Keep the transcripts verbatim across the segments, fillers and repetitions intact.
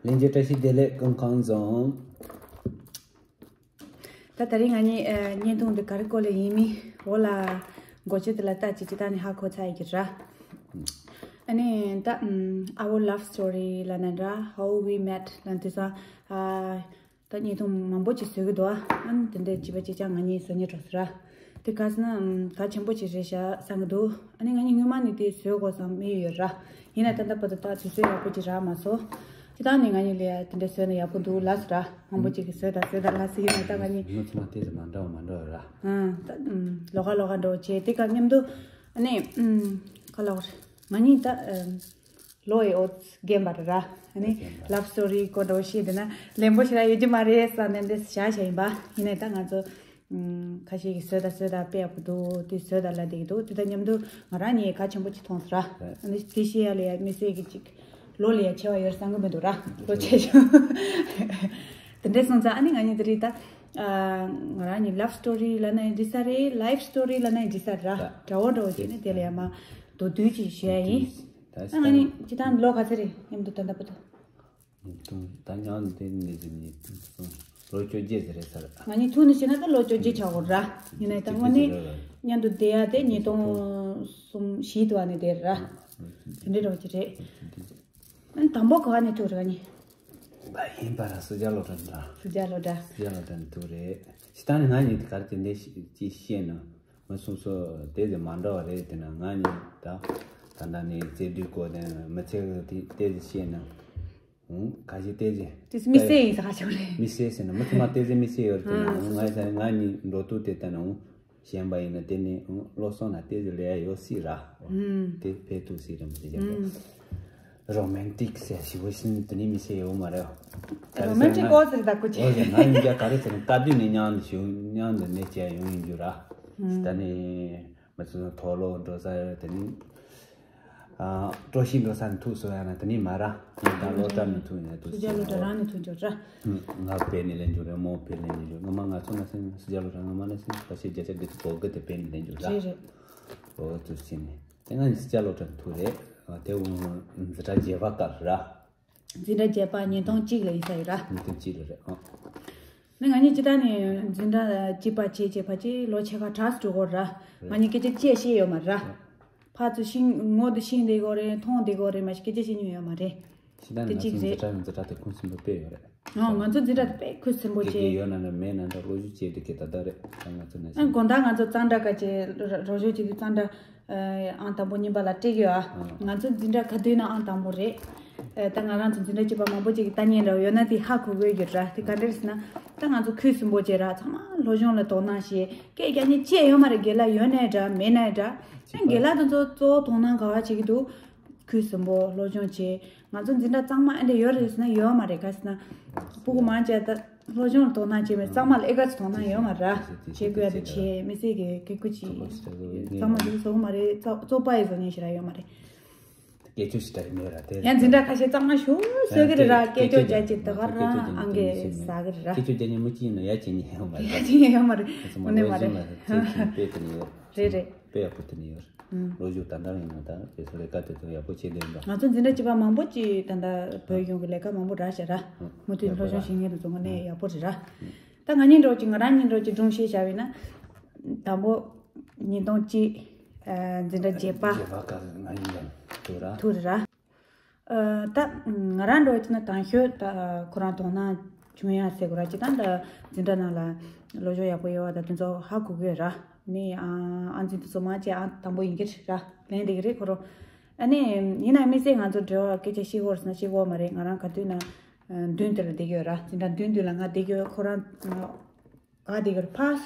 ལྷན་རྒྱས་བཀྲ་ཤིས་བདེ་ལེགས། སྐུ་ཁམས་བཟང་། ད་དེ་རིང་ང་གཉིས་ཨ་བརྙན་ཐུང་འདི་ག་རེ་སྐོར་ལ་ཡིན་མིན་འོག་ལ་འགོ་བརྗོད་དེ་ལ་ལྟ་ཅིག་ཅིག་ད་ནི་ཧ་གོ་ཚར་ཡི་གི་ར། ཨ་ནི་ད་ཨམ་Our Love Story ལབ་ན་འདྲ། How We Met ལབ་ན་དེང་སང་ཨ་ད་བརྙན་ཐུང་མང་པོ་ཅིག་བཟོ་གི་འདུག་ཨ། ཨ་ནི་དེ་འདྲའི་བྱིས་པ་ཅིག་ཀྱང་ང་གཉིས་བཟོ་སྙིང་བྲོ་སོང་ར། དེ་ག་ཟེར་ན་ཨམ་གལ་ཆེན་པོ་ཅིག་རེད་ཤག་བསམ་གི་འདུག་ཨ་ནི་ང་གཉིས་སྔོན་མ་ནས་དེ་བཟོ་དགོས་བསམ་མི་ཡོད་ར། ཡིན་ན་ད་ལྟ་བར་དུ་ད་དུས་ཚོད་ཡག་པོ་ཅིག་རག་མ་སོང་། སྤྱིར་བཏང་ནས་ང་གཉིས་ལ་དེ་འདྲ་བཟོས་ན་ཡག་པོ་འདུག་ལབ་སོང་ར། མང་པོ་ཅིག་གིས་བཟོས་དང་བཟོས་དང་ལབ་སོང་། ཡིན་ན་ད་ང་གཉིས་མི་ཚང་མ་ཏོག་ཙམ་མ་འདྲ་བ་མ་འདྲ་བ་ར། ཨང་ད་ཨམ་ལོགས་ཀ་ལོགས་ཀ་འདྲ་བོ་བྱས། དེ་ག་མཉམ་དུ་ཨ་ནི་ཨམ་ག་ལབ་དགོས་རེད། ང་གཉིས་ད་ཨམ་ལོ་ཡི་འོ་རྒན་པ་རེད་ར། ཨ་ནི་རྒན་པ། Love Story སྐོར་འདྲ་བོ་བཤད་བསྡད་ན་ལན་པོ་ཞེ་དྲག་ཡོད་རྒྱུ་མ་རེད་བསམ་ནས་འདི་བཞག་བཞག་ཡིན་པ། ཡིན་ནའི་ད་ང་ཚོ་ཨམ་ཁ་ཤས་ཀྱིས་བཟོས་དང་བཟོས་དང་དཔེ་ཡག་པོ་འདུག་དེ་བཟོས་དང་ལབ་བསྡད་ཀྱི་འདུག་དེ་དང་མཉམ་དུ་ང་རང་གཉིས་གལ་ཆེན་པོ་ཅིག་མཐོང་སོང་ར། རེད། ཨ་ནི་དེ་བཤད་ཡ་ལ་ཡ་མི་སེར་གྱི་ཅིག་ལོ་ལ་ཡ་ཆེ་བ་ཡོད་བསམ་གི་མི་འདུག་ར། ལོ་ཆེ་ཆུང་། དེ་འདྲས་སོང་ཙང་ཨ་ནི་ང་གཉིས་དེ་རིང་ད་ཨ་ང་རང་གཉིས་Love Story ལབ་ན་ཡང་འགྲིག་ས་རེད། Life Story ལབ་ན་ཡང་འགྲིག་ས་རེད་ར། རེད། འདྲ་བོ་འདྲ་བོ་བྱས་ནས་དེ་ལ་ཡ་མ་མདོར་བསྡུས་ཅིག་ཞུ་ཡ་ཡིན། ད་ཨ་ང་གཉིས་སྤྱིར་བཏང་ལོ་ག་ཚོད་རེད་མཉམ་དུ་ད་ལྟ་བར་དུ། ཉིས་སྟོང་ད་ཉང་དེ་ནས་ཟིན་ནས་ལོ་བཅོ་བརྒྱད་ཙམ་རེད་ས་རེད། ང་གཉིས་ཐུག་ནས་བྱས་ན་ད་ལོ་བཅོ་བརྒྱད་ཆགས་ཡོད་ར། ཡིན་ནའི་ད་དངོས་གནས་མཉམ་དུ་བསྡད་ཡ་དེ་ཉིས་སྟོང་གསུམ་བཞི་དུ་བ་ནས་བསྡད་ར། དེ་འདྲའི་འདྲ་བོ་ཅིག་རེད། ཨ་ནི་དང་པོ་ག་ནས་ཐུག་རེད་ང་གཉིས། ད་ཡིན་པ་ར་སུ་ཇཱ་སློབ་གྲྭ་འདྲ། སུ་ཇཱ་སློབ་གྲྭ། སུ་ཇཱ་སློབ་གྲྭ་ནས་ཐུག་རེད། སྤྱིར་བཏང་ནས་ང་གཉིས་དེ་ག་རེ་དེ་འདྲའི་ཅིག་བཤད་ན་ང་སོ་སོ་དེ་ཙམ་མ་འདྲ་བ་རེད། དེ་ན་ང་གཉིས་ད་ད་ལྟ་ནས་བརྩེ་དུས་སྐོར་དེ་མི་ཚེ་གི་དེ་དེ་ཙམ་བཤད་ན། ཁ་ཤས་ཏོག་ཙམ། དེ་མི་སེར་ཡིན་ས་ཁ་ཤས་རེད། མི་སེར་ཟེར་ན་མི་ཚང་མ་ཏོག་ཙམ་མི་སེར་ཡོད་རེད། དེ་ན་ཨང་ང་ཡིན་ས་ནས་ང་གཉིས་འགྲོ་དུས་དེ་ལྟ་ན་ཨང་གཞན་པ་ཡིན་ན་དེ་ནས་ཨང་བློ་སོང་ན་ཏོག་ཙམ་ལས་ཡ་ཡོད་སྲིད་ར། ཨང་དེ་ཕེ་ཐུག་སྲིད་རེད་མི་ཚེ་རྒྱབ་པ། རོ་མན་ཏིག་ཟེར་ཞི་བོ་ཤིན་དེ་ནས་མི་སེར་ཡོད་མ་རེད། རོ་མན་ཏིག་ཨོ་ཟེར་ད་ཀུ་ཅི། ཨོ་ཟེར་ང་ཡིན་རྒྱ་ག་རེ་ཟེར་ན་སྐབས་དུས་ནས་མཉམ་དུ་བཞུགས་མཉམ་དུ་གནས་བྱས་ཡོང་ཡིན་རྒྱུ་ར། ད་ནས། མི་ཚོ་དོག་ལོག་འགྲོ་ས་ཡོད་དེ་ནི། ཨ་སྤྲོ་ཤིང་འགྲོ་ས་ནས་ཐུག་སོང་ཡ་ན་དེ་ནི་མ་ར། ད་སློབ་གྲྭ་ནས་ཐུག་ནས་ཐུག་སུ་ཇཱ་སློབ་གྲྭ་རང་ནས་ཐུག་འཇོག་ར། ང་བེད་ནས་ལེན་འཇོག་རེད། མོ་བེད་ནས་ལེན་འཇོག་ང་མ་ང་ཚོ་ན་སེམས་སུ་ཇཱ་སློབ་གྲྭ་ང་མ་ན་སེམས་ཁ་ཤས་བརྒྱ་ཆ་བརྒྱད་ཅུ་གོ་དགུ་དེ་བེད་ནས་ལེན་འཇོག་ར། རེད་རེད། འོ་ཐུག་ཕྱིན་ནས་དེ་ང་ནི་སུ་ཇཱ་སློབ་གྲྭ་ཐུག་རེད། དེ་འོང་འཛིན་གྲྭ་བརྒྱད་པ་སྐབས་ར། འཛིན་གྲྭ་བརྒྱད་པ་ཉིས་སྟོང་གཅིག་ལ་ཡིན་ས་ཡོད་ར། ཉིས་སྟོང་གཅིག་ལ་རེད་ཨང་། ནི་ང་གཉིས་སྤྱིར་བཏང་ནས་འཛིན་གྲྭ་གཅིག་པ་བྱས་བྱས་ཕལ་ཆེར་ལོ་ཕྱེད་ཀ་གྲངས་སུ་འགྲོ་གི་རེད་ར། ང་གཉིས་སྐད་ཆ་བཤད་ཤེས་ཡོད་མ་རེད་ར། ཕར་ཚུར་ཤིང་ངོ་དུ་ཤིང་བསྡད་གི་རེད། མཐོང་བསྡད་གི་རེད། མ་གཞི་སྐད་ཆ་བཤད་མྱོང་ཡོད་མ་རེད། སྤྱིར་བཏང་དེ་ནས་ང་གཅིག་ཚོ་རེད། འཛིན་གྲྭ་ནས་འཛིན་གྲྭ་དེ་ཁུངས་སུན་པོ་དཔེ་ཡོད་རེད། ཨང་ང་ཚོ་འཛིན་གྲྭ་དེ་དཔེ་ཁུངས་སུན་པོ་དགེ་རྒན་བྱས། ཡོད་ན་འདྲ་མེད་ན་འདྲ་སློབ་སྦྱོང་བྱས་དེ་ག་ད་རེད། ད་ང་ཚོ་ནས་ཨ་བྱས། དགོང་དག་ང་ཚོ་གཙང་སྦྲ་ག་ཅེ་རོ་ཞོ་བྱེད་དུས་གཙང་སྦྲ་ཨང་དང་པོ་གཉིས་པ་ལ་སྤྲད་ཀྱི་ཡོད་ཨ། ང་ཚོ་འཛིན་གྲྭ་ག་དུས་ན་ཨང་དང་པོ་རེད། ཨ་ད་ང་རང་ཚོ་འཛིན་གྲྭ་གཅིག་པ་མང་པོ་ཅིག་གི་ལྟ་ཉན་འདྲ་བོ་ཡོད་ན་དེ་ཧ་གོ་གི་ཡོད་ར། དེ་ག་འདྲ་རེད་ཟེར་ན་ད་ང་ཚོ་ཁུངས་སུན་པོ་བྱས་ར། ཚང་མ་སློབ་སྦྱོང་ལ་དོ་སྣང་བྱེད། སྐད་རྒྱག་མཁན་ཅི་ཡང་ཡོད་མ་རེད། རྒན་ལགས་ཡོད་ནའི་འདྲ་མེད་ནའི་འདྲ། ཨ་རྒན་ལགས་དེ་ཚོ་གཙོ་བོ་དོ་སྣང་ག་བ་བྱེད་ཀྱི་འདུག་ཁུངས་སུན་པོ་སློབ་སྦྱོང་བྱེད། ང་ཚོ་འཛིན་གྲྭ་གཙང་མ་ཨེ་འདྲ་ཡོད་རེད་ཟེར་ན་ཡོད་མ་རེད། ག་ཟེར་ན་སྤུ་གུ་མང་ཆེ་ད་སློབ་སྦྱོང་ལ་དོ་སྣང་བྱེད་མེད། གཙང་མ་ལ་ཨེ་ག་ཚོད་དོ་སྣང་ཡོད་མ་རེད། བྱེད་དགོས་ཡ་དེ་བྱེད། མི་ཚེ་གི་གི་ཀུ་ཅི་གཙང་མ་ཞིག་བཟོ་གི་མ་རེད། བཙོག་པ་ཡི་བཟོ་མཁན་ཞིག་ར་ཡོད་མ་རེད། སྐད་ཆ་ཞིག་ད་རེད་མེད་ར་དེ། ཡང་འཛིན་གྲྭ་ཁ་ཤས་གཙང་མ་ཞུ་བཟོ་གི་རེད་ར། སྐད་ཅོ་རྒྱག་ཅིག་ད་ག་ར་ཨང་གི་ཟ་གི་རེད་ར། སྐད་ཅོ་རྒྱག་མཁན་མི་གཅིག་ཡིན་ན་ཡ་བྱེད་མཁན་ཡོད་མ་རེད། ཡ་བྱེད་མཁན་ཡོད་མ་རེད། དངོས་གནས་མ་རེད། ཚེ་ཚེ་དཔེ་དེ་ནས་ཡོད། རེད་རེད། དཔེ་ཡག་པོ་དེ་ནས་ཡོད། ལོ་རྒྱུས་ད་ལྟ་ཡིན་ན་ད་དེ་ཚོ་ལས་ཀ་དེ་ཚོ་ཡག་པོ་བྱེད་བསྡད་འདུག་ང་ཚོ་འཛིན་གྲྭ་གཅིག་པ་མང་པོ་ཅིག་ད་ལྟ་བོད་གཞུང་གི་ལས་ཀ་མང་པོ་རག་ཤག་ར། མུ་མཐུད་སློབ་སྦྱོང་བྱེད་མཁན་དེ་ཚོ་དངོས་གནས་ཡག་པོ་རེད་ར། ད་ང་གཉིས་འགྲོ་ཅིག་ང་རང་གཉིས་འགྲོ་ཅིག་སྒྲུང་བཤད་བྱ་བས་ན། དང་པོ་ཉིས་སྟོང་གཅིག་ཨ་འཛིན་གྲྭ་བརྒྱད་པ། བརྒྱད་པ་སྐབས་ང་གཉིས་ཡང་ཐུག་ར། ཐུག་རེད་ར། ཨ་ད་ང་རང་འགྲོ་ཡི་ན་དང་ཤོས་ད་ཁོ་རང་དོ་སྣང་བྱུང་ཡ་ཟེར་དགོས་ར། སྤྱིར་བཏང་ད་འཛིན་གྲྭ་ནང་ལ་སློབ་སྦྱོང་ཡག་པོ་ཡོད་པ་ད་དེ་ཚོ་ཧ་གོ་གི་ཡོད་ར། ནི་ཨ་ཨ་འཛིན་དེ་ཚོ་མང་ཆེ་ཨ་དང་པོ་ཡིན་གྱི་རེད་ར། ལན་འདེབས་ཀྱི་རེད་ཁོ་རང་། ཨ་ནི་ཡིན་ན་དམིགས་བསལ་ང་ཚོ་འབྲེལ་བ་སྐད་ཆ་བཤད་དགོས་རེད་ཟེར་ན་བཤད་དགོས་མ་རེད། ང་རང་ག་དུས་ན་མདུན་དེ་ལ་བསྡད་ཀྱི་ཡོད་ར། འཛིན་གྲྭ་མདུན་དེ་ལ་ང་བསྡད་ཀྱི་ཡོད། ཁོ་རང་ག་བསྡད་ཀྱི་ཡོད་ར། ཕ་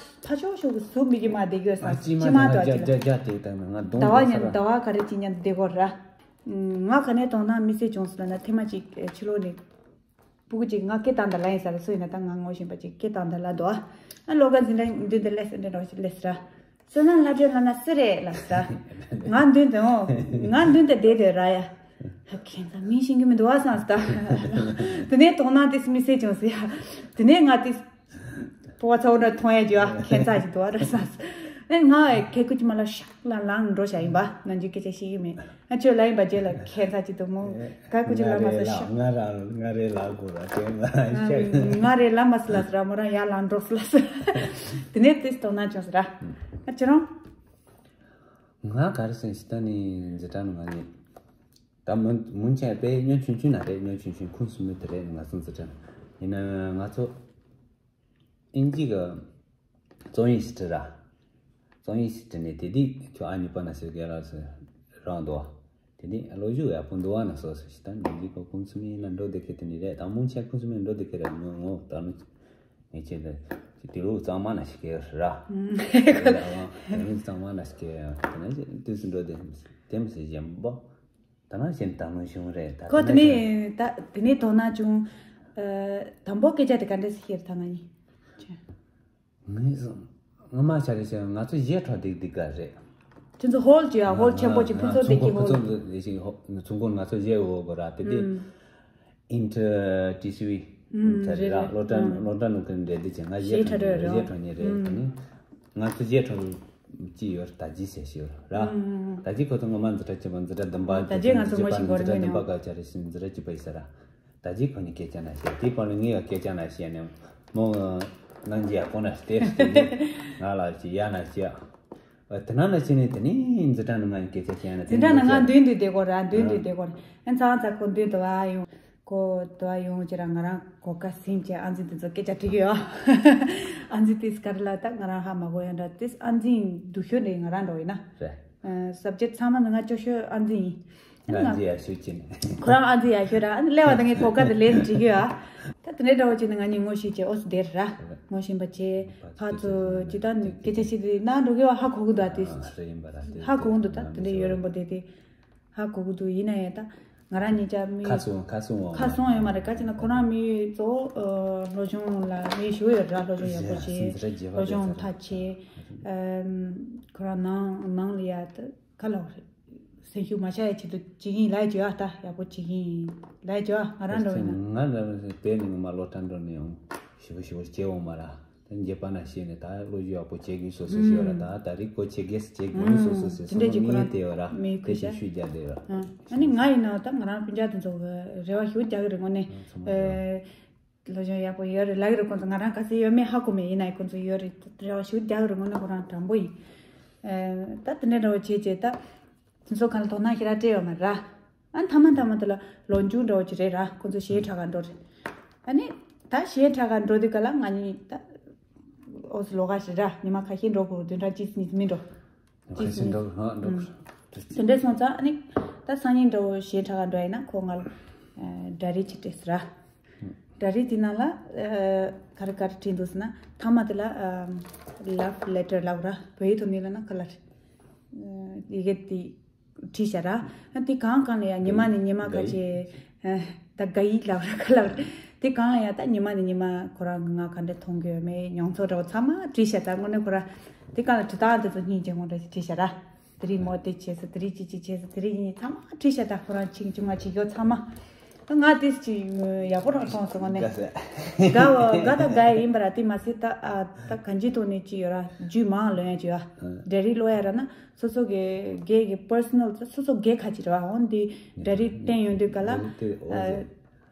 ཕ་ཕྱོགས་ཕྱོགས་ཀྱི་ཟུར་མི་གི་མ་བསྡད་ཀྱི་ཡོད་ས། ཨ་སྤྱི་མ་སྤྱི་མ་དང་དོ་ཨ་ཅི་ལ་རྒྱ་རྒྱ་དེ་དང་ང་གདོང་ཟླ་བ་གདོང་ཉ་ས་ལ། ཟླ་བ་ག་རེ་ཅི་ཉ་བསྡད་ཀྱི་ཡོད་ར། ང་ག་ནས་དོ་སྣང་དམིགས་བསལ་བྱུང་སོང་ལབ་ན་ཐེངས་མ་གཅིག་ཕྱི་ལོགས་ནས་སྤུ་གུ་གཅིག་ང་སྐད་བཏང་དང་ལབ་ཡིན་ས་རེད། སུ་ཡིན་ན་ད་ང་ངོ་ཤེས་པ་གཅིག་སྐད་བཏང་དང་ལབ་འདུག་ཨ་ལོ་ག་འཛིན་གྲྭ་མདུན་དེ་སླེབས་ཟེར་འདྲ་འདྲ་བ་ཞིག་སླེབས་ཟེར་ར། བསོད་ནམས་ལྷ་སྒྲོན་ལབ་ན་སུ་རེད་ལབ་ས། ང་མདུན་དུ་འོང་། ང་མདུན་དུ་བསྡད་དེ་ར་ཡ། ཧ། ཁྱེད་ཚང་མིང་ཤེས་ཀྱི་མི་འདུག་བ་བསམ་སྟ། དེ་ནས་དོ་སྣང་དེ་མི་སེ་བྱུང་ཟེར་ཡ། དེ་ནས་ང་དེ། ཕོ་བ་ཚ་བོ་འདྲ་མཐོང་ཡ་རྒྱུ་བ་ཁྱད་མཚར་ཅིག་འདུག་བ་ར་བསམ། ཨེ་ང་ཁེ་ཁུ་ཅི་མ་ལ་ཤག་ལ་ལངས་འགྲོ་བྱ་ཡིན་པ་ནང་རྒྱུ་སྐད་ཆ་ཤེས་ཀྱི་མེད། ཨ་ཁྱོད་ལ་ཡིན་པ་རྗེས་ལ་ཁྱད་མཚར་ཅིག་འདུག་མོ། ཁ་ཁུ་ཅི་ལ་མ་ས་ཤག་ང་ར་ང་རེ་ལ་གོ་ར་ཅེ་ང་ང་རེ་ལ་མ་ས་ལ་ས་ར་མོ་ར་ཡ་ལ་འགྲོ་ས་ལ་ས། དེ་ནས་དེ་དོ་སྣང་བྱུང་ས་ར། ཨ་ཁྱོད་རང་། ང་ག་རེ་སེམས་ཤི་ད་ནི་འཛི་གྲྭ་ནི་ང་ནི། ད་མུན་མུན་ཆད་པས་ཉོན་ཆུང་ཆུང་ན་རེད། ཉོན་ཆུང་ཆུང་ཁུངས་སུ་མི་དེ་རེད། ང་ཚོ་འཛི་གྲྭ་ཡིན་ན་ང་ཚོ་ཨིན་ཇི་གི་རྩོམ་ཡིག་ཞིག་བྲིས་ར། རྩོམ་ཡིག་ཞིག་བྲིས་ནས་དེ་དུས་ཁྱོད་ཨ་ཉི་པ་ན་ཞིག་རྒན་ལགས་སུ་རང་འདུག་དེ་དུས་ལོ་རྒྱུས་ཡག་པོ་འདུག་བ་ན་སོ་སོ་ཞིག་ད་ཉིན་གཅིག་གོ་ཁུངས་སུ་མི་ཡིན་ན་འགྲོ་བསྡད་མཁན་དེ་ནི་རེད། ད་མུན་ཆད་ཁུངས་སུ་མི་འགྲོ་བསྡད་མཁན་རེད། ངོ་ངོ་ད་ནི་ངས་ཁྱེད་ལ་དེ་ལོ་གཙང་མ་ན་ཞིག་ར། དེ་ལོ་གཙང་མ་ན་ཞིག་དེ་ནི་དུས་སུ་འགྲོ་བསྡད་དེ་མི་སྲིད་གཞན་པོ། ད་ནང་བཞིན་དང་མོ་བྱུང་རེད། ད་ཁོ་དེ་ནས་ད་དེ་ནས་དོ་སྣང་བྱུང་། ཨ། དང་པོ་སྐད་ཆ་དེ་ག་འདྲས་སེ་བཤད་ད་ང་གཉིས། ངས་ངོ་མ་ཆ་རེ་བཤད་ང་ཚོ་གཞས་འཁྲབ་བསྡད་བསྡད་ག་རེད། ཁྱོད་ཚོ་ཧོལ་ཅིག་ཡ་ཧོལ་ཆེན་པོ་ཅིག་ཕུན་ཚོགས་བདེ་སྐྱིད་ཧོལ། ཕུན་ཚོགས་བདེ་སྐྱིད་ཧོལ་ཚོང་ཁང་ང་ཚོ་གཞས་འོ་གོ་ར་དེ་དེ། ཨིན་ཊར་ཊི་སི་ཝི་ཨུམ་དེ་རེད་ར། རེད་རེད། སློབ་གྲྭ་ཨུམ་སློབ་གྲྭ་ནང་གི་འབྲེལ་འདྲིས་ཅན་ང་གཞས་གཞས་འཁྲབ་འཁྲབ་རེད་ར། གཞས་འཁྲབ་མཁན་རེད། ཨུམ་དེ་ནས་ང་ཚོ་གཞས་འཁྲབ་ཅི་ཡོད་ད་ཇི་ཟེར་ཞིག་ཡོད་ར། ཨུམ་ད་ཇི་ཁོ་ཚོ་ངོ་མ་འཛི་གྲྭ་གཅིག་པ་འཛི་གྲྭ་བདུན་པ་ད་ཇི་ང་ཚོ་ངོ་ཤེས་འཛི་གྲྭ་གོ་རེ་འཛི་གྲྭ་བདུན་པ་ག་ཆ་རེ་ཞིག་འཛི་གྲྭ་གཅིག་པ་ཡིན་ས་ར། ད་ཅི་ཁོ་ནི་སྐད་ཆ་ན་བཤད་དེ་བར་ལ་ངས་ཡང་སྐད་ཆ་ན་བཤད་ནས་མོ་ནང་ཅི་ཡ་ཁོ་ན་སྟེར་སྟེར་ནས་ང་ལ་ཅི་ཡ་ན་ཅི་ཡ། དེ་ན་ན་ཅི་ནས་དེ་ནས་འཛི་གྲྭ་ནི་ང་ཡི་སྐད་ཆ་བཤད་ན་དེ་འཛི་གྲྭ་ནི་ང་མདུན་དུ་བསྡད་གོ་ར་མདུན་དུ་བསྡད་གོ་ར་ཨ་ཚང་ཚ་ཁོ་མདུན་དུ་བ་ཡོང་ཁོ་དུ་བ་ཡོང་ཅི་ར་ང་རང་གོ་ཀ་སིང་ཅི་ཨ་འཛི་དེ་ཚོ་སྐད་ཆ་དྲི་གི་ཡོད། ཨ་འཛི་དེ་སྐར་ལ་ད་ང་རང་ཧ་མ་གོ་ཡ་འདྲ་དེ་ཨ་འཛི་སྡུག་ཤོས་འདྲ་ང་རང་འགྲོ་ཡིན་ན་རེད། སབ་ཇེག་ཚང་མ་ནི་ང་སྐྱོ་ཤོས་ཨ་འཛི་ཡིན། ང་ཨ་འཛི་ཡ་ཤོད་ཅི་ནས། ཁོ་རང་ཨ་འཛི་ཡ་ཤོད་ར་ཨ་ནི་སླེ་བ་དང་ངའི་གོ་སྐབས་དེ་ལེན་བྲིས་གི་ཡ། ད་དེ་འདྲའི་འདྲ་བོ་ཅིག་ནི་ང་གཉིས་ངོ་ཤེས་བྱས་ཨོ་སི་དེར་ར། ངོ་ཤེས་པ་བྱས་ཕར་ཚུར་ཇི་ལྟར་ནི་སྐད་ཆ་ཞིག་རེད་ན་འགྲོ་གི་བ་ཧ་གོ་གི་འདུག་ཨ་དེ། ཧ་གོ་གི་འདུག་ད་དེ་འདྲའི་ཡོད་རེད་པོ་དེ་དེ། ཧ་གོ་གི་འདུག་ཡིན་ན་ཡང་ད་ང་རང་གཉིས་ཆ་མི་ཁ་སོང་ཁ་སོང་བ་ཁ་སོང་ཡོད་མ་རེད། ག་ཅི་ན་ཁོ་རང་མི་གཙོ་བོ་སློབ་སྦྱོང་ལ་མི་ཞུ་ཡོད་ར། སློབ་སྦྱོང་ཡག་པོ་བྱས་སློབ་སྦྱོང་མཐར་ཕྱིན། ཁོ་རང་ནང་ནང་ལ་ཡ་ད་ག་ལ་བ་རེད། སེམས་ཤུགས་མ་ཆག་ཡ་ཆེད་དུ་བྱེད་ཀྱི་ཡིན་ལབ་ཡ་བྱོས་ཨ། ད་ཡག་པོ་བྱེད་ཀྱི་ཡིན་ལབ་ཡ་བྱོས་ཨ། ང་རང་འགྲོ་ཡིན་ན། ང་ལ་དེ་ནི་ངོ་མ་སློབ་གྲྭ་འགྲོ་ནས་ཡང་ཞིབ་པོ་ཞིབ་པོ་བྱེད་འོང་མ་ར། ད་རྒྱབ་པ་ན་ཤེས་ནས་ད་བློ་རྒྱུ་ཡག་པོ་བྱེད་དགོས་སོ་སོ་ཞིག་ཡོད་ར། ད་ད་རིག་གོ་བྱེད་དགོས་བྱེད་དགོས་ནི་སོ་སོ་ཟེར་སོ་སོ་ངས་དེ་ཡོད་ར། དེ་ཞིག་ཤུས་རྒྱག་དེ་ཡོད་ར། ཨ་ནི་ང་ཡིན་ན་ད་ང་རང་སྤུན་ཀྱག་དེ་ཚོ་རེ་བ་ཞུ་རྒྱག་གི་རེད་དངོས་གནས། སློབ་སྦྱོང་ཡག་པོ་ཡོད་རེད་ལབ་ཀྱི་རེད། ཁོང་ཚོ་ང་རང་ག་ཚོད་ཡོད་མེད་ཧ་གོ་མེད་ཡིན་ན་ཁོང་ཚོ་ཡོད་རེད་རེ་བ་ཞུ་རྒྱག་གི་རེད། དངོས་གནས་ཁོ་རང་དྲང་པོ་ཡིན། ད་དེ་འདྲ་འདྲ་བོ་བྱས་བྱས་ད་དེ་ཚོ་གང་ལ་དོ་སྣང་ཞེ་དྲག་སྤྲད་ཡོད་མ་རེད་ར། ཨ་མཐའ་མ་མཐའ་མ་དེ་ལ་ལོ་མཇུག་འདྲ་བོ་ཅིག་རེད་ར། ཁོང་ཚོ་གཞས་འཁྲབ་ག་འགྲོ་རེད། ཨ་ནི་ད་གཞས་འཁྲབ་ག་འགྲོ་དུས་ག་ལ་ང་གཉིས་ད་ཨོ་སི་ལོ་ག་ཞིག་ར་ཉི་མ་ཁ་ཤས་འགྲོ་དགོས་བདུན་ཕྲག་གཅིག་གཉིས་མི་འགྲོ། ཁ་ཤས་འགྲོ་ཧ་འགྲོ་དགོས། དེ་འདྲ་སོང་ཙང་ཨ་ནི་ད་སང་ཉིན་འདྲ་བོ་གཞས་འཁྲབ་ག་འགྲོ་ཡིན་ན་ཁོ་ང་ལ་ཌ་རི་ཅིག་སྤྲད་ཟེར་ར། ཌ་རི་དེ་ནང་ལ་ག་རེ་ག་རེ་བྲིས་འདུག་ཟེར་ན་མཐའ་མ་དེ་ལ་ལབ་ལེ་ཊར་ལབ་ར། བོད་ཡིག་ཐོག་ནས་ལབ་ན་ག་ལ་ཡི་གེ་དེ་བྲིས་བཞག་ར། དེ་གང་གང་ལ་ཡང་ཉི་མ་ནས་ཉི་མ་ག་ཅེ་ད་དགའ་ཡིག་ལབ་ར་ག་ལབ་ར། དེ་གང་ལ་ཡང་ད་ཉི་མ་ནས་ཉི་མ་ཁོ་རང་གི་ང་ག་འདྲ་མཐོང་གི་ཡོད་མེད་མྱོང་ཚོར་འདྲ་བོ་ཚང་མ་བྲིས་བཞག་ད་དངོས་གནས་ཁོ་རང་དེ་གང་ལ་དྲི་བཏང་དེ་ཚོ་སྙིང་རྗེ་མོ་འདྲ་ཞིག་བྲིས་བཞག་ར། དེ་རིང་མོ་དེ་བྱས་སོ་དེ་རིང་ཅི་ཅི་བྱས་སོ་དེ་རིང་ཡིན་ཚང་མ་བྲིས་བཞག་ད་ཁོ་རང་ཆིང་ཆུང་ང་བྱེད་རྒྱུ་ཚང་མ། ང་དེ་ཅི་ཡག་པོ་རང་མཐོང་སོང་ནས། དགའ་བ་དགའ་ད་དགའ་ཡིན་པ་ར་དེ་མ་ཟད་ད་ཨ་ད་གང་ཅི་ཐོག་ནས་ཅི་ཡོད་ར་རྒྱུས་མང་ལོན་ཡ་ཅི་ཡོད། ཌ་རི་ཀློག་ཡ་ར་ན་སོ་སོ་གི་སྒེར་གི་པར་སོ་ནལ་སོ་སོ་སྒེར་ཁ་ཅིག་རེད་བ། འོན་ཏེ་ཌ་རི་བསྟན་ཡོང་དུས་ག་ལ་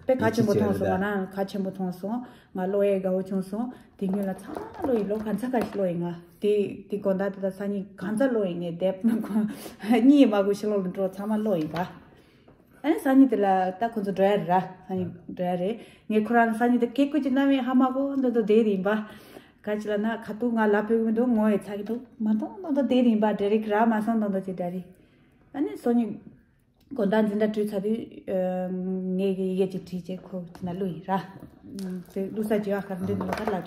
དཔེ་གལ་ཆེན་པོ་མཐོང་སོང་། ང་རང་གལ་ཆེན་པོ་མཐོང་སོང་། ང་ཀློག་ཡ་དགའ་བོ་བྱུང་སོང་། དེ་སྔོན་ལ་ཚང་མ་ཀློག་ཡིན། ལོ་གང་ཚ་ག་ཞིག་ཀློག་ཡིན། ང་དེ་དེ་དགོང་དག་དེ་དག་སང་ཉིན་གང་ཚ་ཀློག་ཡིན་ནས་དེབ་གཉིས་མ་དགོས་ཕྱི་ལོགས་ལ་འགྲོ་ཚང་མ་ཀློག་ཡིན་པ། ཨ་ནི་སང་ཉིན་དེ་ལ་ད་ཁོ་ཚོ་འགྲོ་ཡ་རེད་ར། སང་ཉིན་འགྲོ་ཡ་རེད། ངས་ཁོ་རང་སང་ཉིན་དེ་སྐད་ཁུ་ཅིག་གནམ་མེད་ཧ་མ་གོ་འདོད་འདོད་བསྡད་ཡིན་པ། ག་ཅི་ལ་ན་ཁ་ཐུག་ང་ལབ་ཕོད་ཀྱི་མི་འདུག་ངོ་ཡི་ཚ་གི་འདུག་མ་མཐོང་འདོད་འདོད་བསྡད་ཡིན་པ། ཌ་རི་ཀློག་ར་མ་སོང་འདོད་འདོད་ཅིག་ཌ་རི། ཨ་ནི་སང་ཉིན་དགོང་དག་འཛིན་གྲྭ་གྲོལ་ཚར་དུས་ངས་ཀྱི་ཡི་གེ་ཅིག་བྲིས་བྱས་ཁོ་དེ་ན་བླུགས་ཡིན་ར། དེ་བླུགས་ས་ཅི་ཡ་ཁར་འདི་ནོ་ཁར་ལ་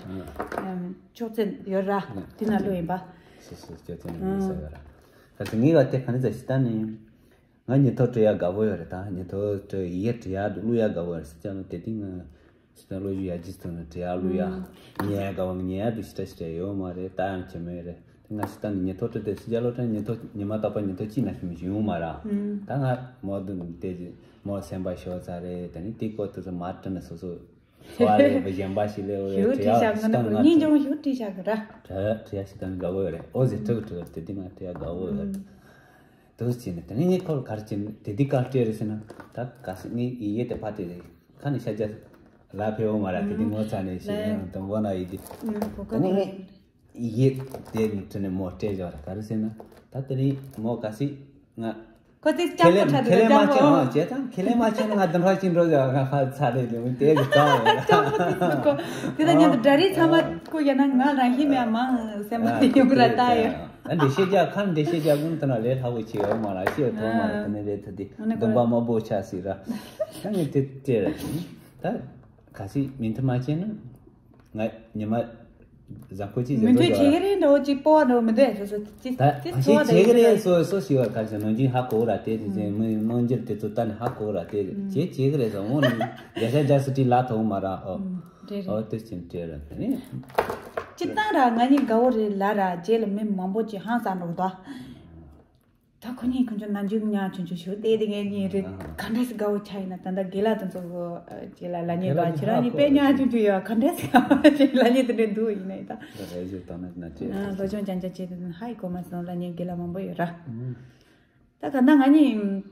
ཅོག་ཙེ་ཡོད་ར། དེ་ན་བླུགས་ཡིན་པ། སོ་སོ་ཅོག་ཙེ་ནས་བླུགས་ས་ཡོད་ར། ད་དེ་ངས་བ་དེ་ག་ནས་ཟ་ཞིག་ད་ནི། ང་ཉིན་ཐོ་བྲི་ཡ་དགའ་པོ་ཡོད་རེད། ད་ཉིན་ཐོ་བྲི་ཡི་གེ་བྲི་ཡ་འདུག་བླུགས་ཡ་དགའ་པོ་ཡོད་རེད་ཟེར་ཀྱང་དེ་དུས་ང་སི་ཏན་བློ་རྒྱུ་ཡ་ཇི་སྟོན་ནས་བྲི་ཡ་བླུགས་ཡ་ཉན་ཡ་དགའ་པོ་ཉན་ཡ་འདུག་ཞེ་དྲག་ཞེ་དྲག་ཡོད་མ་རེད། ད་ཡང་བྱེད་མེད་རེད། ང་ཞིག་ཏང་གི་ཉི་ཐོ་བྲི་དེ་སི་ཇ་ལོ་ཏྲན་ཉི་ཐོ་ཉི་མ་ཏག་པ་ཉི་ཐོ་གཅིག་ན་ཞིག་མི་ཞིག་ཡོང་མ་ར། ད་ང་མོ་དུ་དེ་མོ་སེམས་པ་ཤོར་ཚར་རེད། དེ་ནི་དེ་ཀོ་དུ་ཚོ་མ་བྲི་ནས་སོ་སོ་ཚོ་ལས་བ་གཞན་པ་ཞིག་ལས་ཞུ་བྲིས་བཞག་ང་ནི་ཉིན་ཅང་ཞུ་བྲིས་བཞག་གི་ར། བྲི་བྲི་ཞིག་ཏང་དགའ་བོ་ཡོད་རེད། ཨོ་ཟེ་ཁྲི་ཁྲི་དེ་དེ་ང་བྲི་ཡ་དགའ་བོ་ཡོད་རེད། དུ་ཕྱིན་ནས་དེ་ནས་ངས་ཁོ་ལ་ག་རེ་བྱས་ནས་དེ་འདི་ག་སྤྲད་རེད་ཟེར་ན། ད་ག་སེ་ངས་ཡི་གེ་དེ་ཕ་དེ་ཁ་ནས་ཤ་རྒྱ་ལ་ཕེ་འོ་མ་ར། དེ་དེ་ངོ་ཚ་ནས་ཤི་ཡང་དང་པོ་ན་ཡི་དེ་ཁོ་ཁ་དེ་ནས་ཁོ་ངས་ཡི་གེ་དེ་ནས་བྲིས་ནས་མོ་སྤྲད་བཞག་ར། ག་རེ་ཟེར་ན་ད་དེ་ནས་མོ་ག་སེ་ང་ཁོ་དེ་ཁེ་ལས་ལྕམ་པོ་ཁྲ་ཁེ་ལས་མ་ལྕམ་པོ་བྱས་ཨང་བྱས་ཙང་ཁེ་ལས་མ་བྱས་ན་ང་དུ་འཕྲོ་ཅིག་འགྲོ་ཟེར་ང་ཁ་ཚ་རེད་ལུང་དེ་གི་ཙང་ལྕམ་པོ་དེ་ཚོ་ཁོ་དེ་ད་ཉན་དུ་འདྲ་རེད། ཚང་མ་ཁོ་ཡིན་ན་ང་རང་ཧི་མེད་མང་སེམས་པ་དེ་ཡོང་གི་ར་ད་ཡོད། ཨ་འདི་ཤེས་རྒྱ་ཁ་འདི་ཤེས་རྒྱ་ཀུན་ཏུ་ན་ལས་སླ་བོ་ཆེ་ཡོད་མ་ལ་ཤེས་ཐོག་མ་ལ་དེ་ནས་རེད་ཐ་དེ་འདུན་པ་མ་པོ་ཆ་སྲིད་ར། ད་ངས་དེ་སྤྲད་ར་ད་ག་སྲིད་མིན་ཐུ་མ་བྱས་ན་ང་ཉི་མ་བཟང་པོ་ཅིག་མི་མཐུན་བྱེད་ཀྱི་རེད་འགྲོ་ཅིག་སྤོ་བ་འགྲོ་མི་འདོད་སོ་སོ་ཅི་ད་ཅི་ག་སོ་བ་ཤེས་བྱེད་ཀྱི་རེད། སོ་སོ་ཞིག་བ་ག་ཞིག་ནང་ཅིག་ཧ་གོ་ར་དེ་དེ་ཅན་མི་མང་འགྱུར་དེ་ཚོ་ད་ནི་ཧ་གོ་ར་དེ་བྱེད་བྱེད་ཀྱི་རེད་སོ་འོང་ནི་རྒྱ་ཤ་རྒྱ་སི་ཏི་ལ་ཐོག་མ་ར་ཨོ། རེད་རེད། ཨོ་དེ་ཅན་སྤྲད་ར་དེ་ནི། སྤྱིར་བཏང་ར་ང་གཉིས་དགའ་བོ་རེད་ལ་ར་རྗེས་ལ་མི་མང་པོ་ཅིག་ཧང་སང་འགྲོ་གི་འདུག་ད་ཁོ་གཉིས་ཁོ་ཚོ་ནམ་རྒྱུན་ཉག་ཆུང་ཆུང་ཞུ་དེ་དེ་ངས་གཉིས་རེད། ག་འདྲ་སི་དགའ་བོ་ཆ་ཡིན་ན་ད་ལྟ་དགེ་ལགས་དང་ཚོ་རྗེས་ལ་ལ་ཉེ་བ་ཁྱེད་རང་གཉིས་དཔེ་ཉག་ཆུང་ཆུང་ཡོད་ག་འདྲ་སི་དགའ་བོ་ཆ་ལ་ཉེ་དེ་འདྲ་འདུག་ཡིན་ནའི་ད་རེ་ཞུ་བཏང་ན་ན་ཅེ་སློབ་སྦྱོང་རྐྱང་རྐྱང་བྱེད་དེ་ཧ་ཡི་གོ་མ་སོང་ལ་ཉེ་དགེ་ལགས་མང་པོ་ཡོད་ར། ད་ག་ན་ང་གཉིས།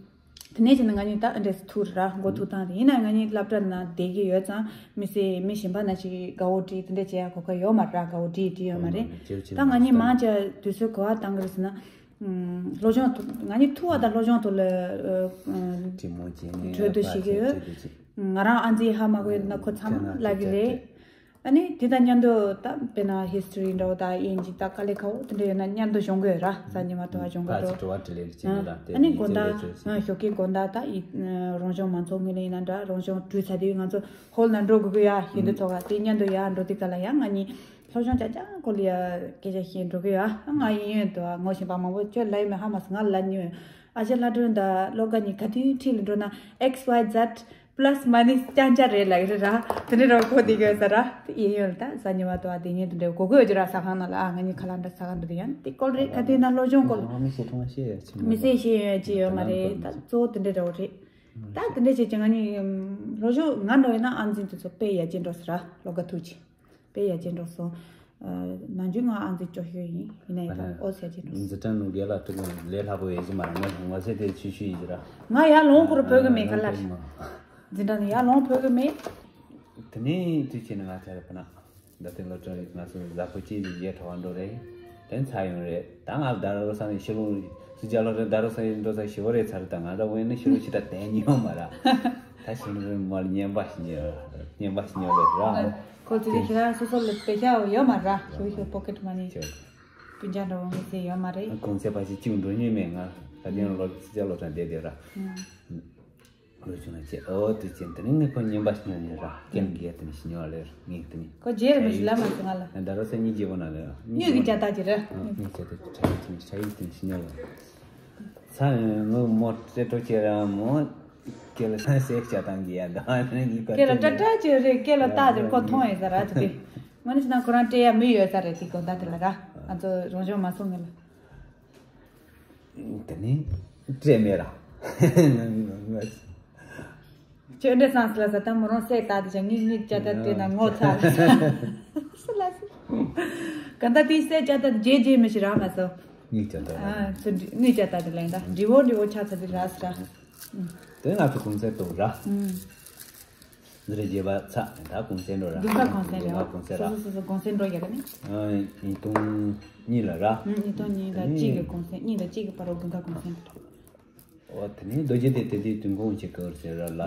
དེ་ནས་བྱས་ན་ང་གཉིས་ད་ཨ་འདྲས་ཐུག་ར་མགོ་ཐུག་བཏང་དེ་ཡིན་ན་ང་གཉིས་སློབ་གྲྭ་ན་བསྡད་ཀྱི་ཡོད་ཙང་མི་སེ་མི་གཞན་པ་ན་ཞིག་དགའ་བོ་བྲིས་དེ་འདྲས་བྱེད་ཡ་གོ་སྐབས་ཡོད་མ་ར། དགའ་བོ་བྲིས་བྲིས་ཡོད་མ་རེད། ད་ང་གཉིས་མང་ཆེ་དུས་ཚོད་ག་བ་བཏང་གི་རེད་ཟེར་ན། སློབ་སྦྱོང་ཐུག་ང་གཉིས་ཐུག་བ་དང་སློབ་སྦྱོང་ཐུག་ལ་གྲོས་མོལ་བྱས་ནས་གྲོས་བསྡུར་བྱེད་ཀྱི་ཡོད། ང་རང་ཨ་མཛེས་ཧ་མ་གོ་ཡོད་ན་ཁོ་ཚང་མ་ལབ་ཀྱི་རེད། ཨ་ནི་དེ་དང་མཉམ་དུ་ད་དཔེར་ན་ཧིས་ཊོ་རི་འདྲ་བོ་དང་དབྱིན་ཇི་ད་དཀའ་ལས་ཁག་པོ་དེ་འདྲ་ཡོད་ན་མཉམ་དུ་སྦྱོང་གི་ཡོད་ར། གཟའ་ཉི་མ་ཐོ་བ་སྦྱོང་གི་འགྲོ། ཨ་ནི་དགོང་དག་ཞོགས་ཀའི་དགོང་དག་ད་ཡི་རང་སྦྱོང་མང་ཚོགས་ངོས་ལ་ཡིན་ན་འདྲ་རང་སྦྱོང་གྲོལ་ཚར་དུས་ང་ཚོ་ཧོལ་ནང་འགྲོ་དགོས་ཀྱི་ཡོད་ཡིན་དུས་ཐོག་ག་དེ་མཉམ་དུ་ཡར་འགྲོ་དུས་ག་ལ་ཡང་ང་གཉིས་སློབ་སྦྱོང་ཅག་ཅག་སྐོར་ལ་ཡ་སྐད་ཆ་བཤད་འགྲོ་གི་ཡོད། ང་ཡིན་ཡོད་དུ་ངོ་ཤེས་པ་མང་པོ་ཁྱོད་ལ་ཡིན་མེད་ཧ་མ་སོང་ང་ལ་ཉོས། ཨ་ཅེ་ལྷ་སྒྲོན་དང་བློ་དགའ་གཉིས་ག་དུས་འཁྲིས་ལ་འགྲོ་ན་ཨེག་སི་ཝའི་ཛེད་པ་ལ་སི་མ་ནི་སི་རྐྱང་རྐྱང་རེད་ལབ་ཀྱི་རེད་ར། དེ་འདྲ་རོགས་གོ་བསྡད་ཀྱི་ཡོད་ས་ར། དེ་ཡིན་ཡོད་ལ་ད་གཟའ་ཉི་མ་དུ་བ་དེ་ཉིན་དེ་འདྲ་གོ་གི་ཡོད་ཀྱི་ར། ཟ་ཁང་ནང་ལ་ཨ་ང་གཉིས་ཁ་ལག་འདྲ་ཟ་ག་འགྲོ་དེ་ཡང་དེ་སྐོར་རེད། ག་དུས་ན་སློབ་སྦྱོང་སྐོར་མི་ཤེས་ཐུང་ཤེས་ཡ་ཆེ་མི་ཟེར་ཤེས་ཡོད་ཀྱི་ཡོད་མ་རེད། ད་གཙོ་བོ་དེ་འདྲ་འདྲ་བོ་རེད། ད་དེ་འདྲ་བྱས་ཀྱི་ང་གཉིས་སློབ་སྦྱོང་ང་འགྲོ་ཡིན་ན་ཨ་འཛིན་དེ་ཚོ་དཔེ་ཡ་ཅན་འགྲོ་ས་ར་བློ་དགའ་ཐུག་ཅིག་དཔེ་ཡ་ཅན་འགྲོ་སོང་། ནང་ཆུང་ང་ཨང་རྩིས་སྐྱོ་ཤོས་ཡིན། ཡིན་ན་ཡང་ཨོ་ཟེར་གྱི་འགྲོ་སོང་། འཛི་ཀྲང་ནུ་རྒྱལ་ལ་ཏུ་ལས་སླ་པོ་ཡེ་ཞི་མ་ར་ང་ང་ཚེ་དེ་ཆུ་ཤུ་ཡིན་ར། ང་ཡར་ལོང་ཁོ་ར་བོད་གི་མེད་ག་ལ་རེད། འཛི་ཀྲང་ནི་ཡར་ལོང་བོད་གི་མེད། དེ་ནས་དུས་ཆེ་ནི་ང་ཚེ་ར་ཕ་ན་ད་ལྟའི་སློབ་གྲྭ་ང་ཚོ་ཟ་ཁུ་ཅི་ཡི་ཡེ་ཁྲ་བ་འགྲོ་རེད། དེ་ཚ་ཡོང་རེད། ད་ང་ད་ར་རོ་ས་ནི་ཤི་ལུང་སུ་ཇ་ལོ་རེད། ད་རོ་ས་ཡི་འགྲོ་ས་ཤི་བ་རེད་ཚ་རེད། ད་ང་ར་བོ་ཡིན་ན་ཤི་ལུང་ཤི་ད་དན་ཉི་ཡོང་མ་ར། ད་ཤི་ལུང་རེད་མ་ར་ཉན་པ་ཤི་ཉན་ར་ཉན་པ་ཤི་ཉན་རེད་ར། ཁོ་ཚོ་ཁྱེད་རང་སོ་སོ་ལ་པེ་ཤ་ཡོད་མ་ར། ཞུ་ཞུ་པོ་ཀེ་ཊི་མ་ནི་སྤུན་ཀྱག་འདྲ་བོ་མི་ཚེ་ཡོད་མ་རེད། གོང་ཚད་པ་ཞིག་གཅིག་འགྲོ་ཉེས་མེད། ང་ད་ལྟའི་ལོ་ཚིག་ལོ་གྲངས་བསྡད་བསྡད་ར། ལོ་ཆུང་ན་ཆེ་ཨོ་དུ་ཅན་དེ་ནི་ངས་ཁོ་ཉན་པ་ཞིག་ཉོ་ཉེ་ར་ཀན་གི་དེ་ནི་ཞིག་ཉོ་ལེར་ངས་དེ་ནི་ཁོ་རྗེས་རེ་མི་ཞིག་ལ་མ་སོང་ང་ལ། ད་རོ་སེ་གཉིས་རྗེས་པོ་ན་ལེར་གཉིས་ཀྱི་བྱ་ཐག་ཅི་རེད། གཉིས་བྱ་ཐག་ཆ་ཡི་དེ་ནི་ཆ་ཡི་དེ་ནི་ཞིག་ཉོ་ལེར། ས་ངོ་མོ་སྤྲད་སྤྲོ་ཁྱེད་རང་མོ། སྐེ་ལ་ས་སེག་བྱ་བཏང་གི་ཡ་ད་ནི་གཉིས་ཀ་སྐེ་ལ་སྤྲ་སྤྲ་ཅི་རེད། སྐེ་ལ་བཏགས་ཏེ་ཁོ་མཐོང་ཡོད་ས་ར་དེ་དེ། ང་ནི་ཅི་ན་ཁོ་རང་སྤྲད་ཡ་མི་ཡོད་ས་རེད། དེ་གོ་ད་དེ་ལ་ར་ང་ཚོ་རང་སྦྱོང་མ་སོང་ངེ་ལ། དེ་ནི་སྤྲད་མེད་ར། ཁྱོད་འདྲ་སང་སི་ལ་ས་ད་མོ་རང་སེ་ད་དེ་ཅང་ངིག་ངིག་བྱ་ད་དེ་ན་ངོ་ཚ་ལ་ས་སི་ལ་སི། ག་ད་དེ་སེ་བྱ་ད་རྗེས་རྗེས་མི་ཤི་ར་ང་ཚོ། ངིག་བྱ་ད་ཨ་ཚོ་ངིག་བྱ་ད་དེ་ལན་ད་འདྲི་བོ་འདྲི་བོ་ཆ་ཚ་དེ་ར་སི་ར། དེ་ང་ཚོ་གུང་སེང་གཏོང་ར། འདི་རེ་རྒྱས་པ་ཚ་ད་གུང་སེང་འགྲོ་ར། དགུན་ཁ་གུང་སེང་རེད་བ། དགུན་ཁ་གུང་སེང་ར། སོ་སོ་སོ་སོ་གུང་སེང་འགྲོ་ཡ་རེད་ནི། ཨ་ཉིས་སྟོང་གཉིས་ལ་ར། ཉིས་སྟོང་གཉིས་དང་གཅིག་གི་གུང་སེང་གཉིས་དང་གཅིག་གི་བར་རོ་དགུན་ཁ་གུང་སེང་རེད། ཨོ་དེ་ནས་རྡོ་རྗེ་དེ་དེ་དེ་དུས་གུང་ཆེ་གི་ཟེར་ར་ལ་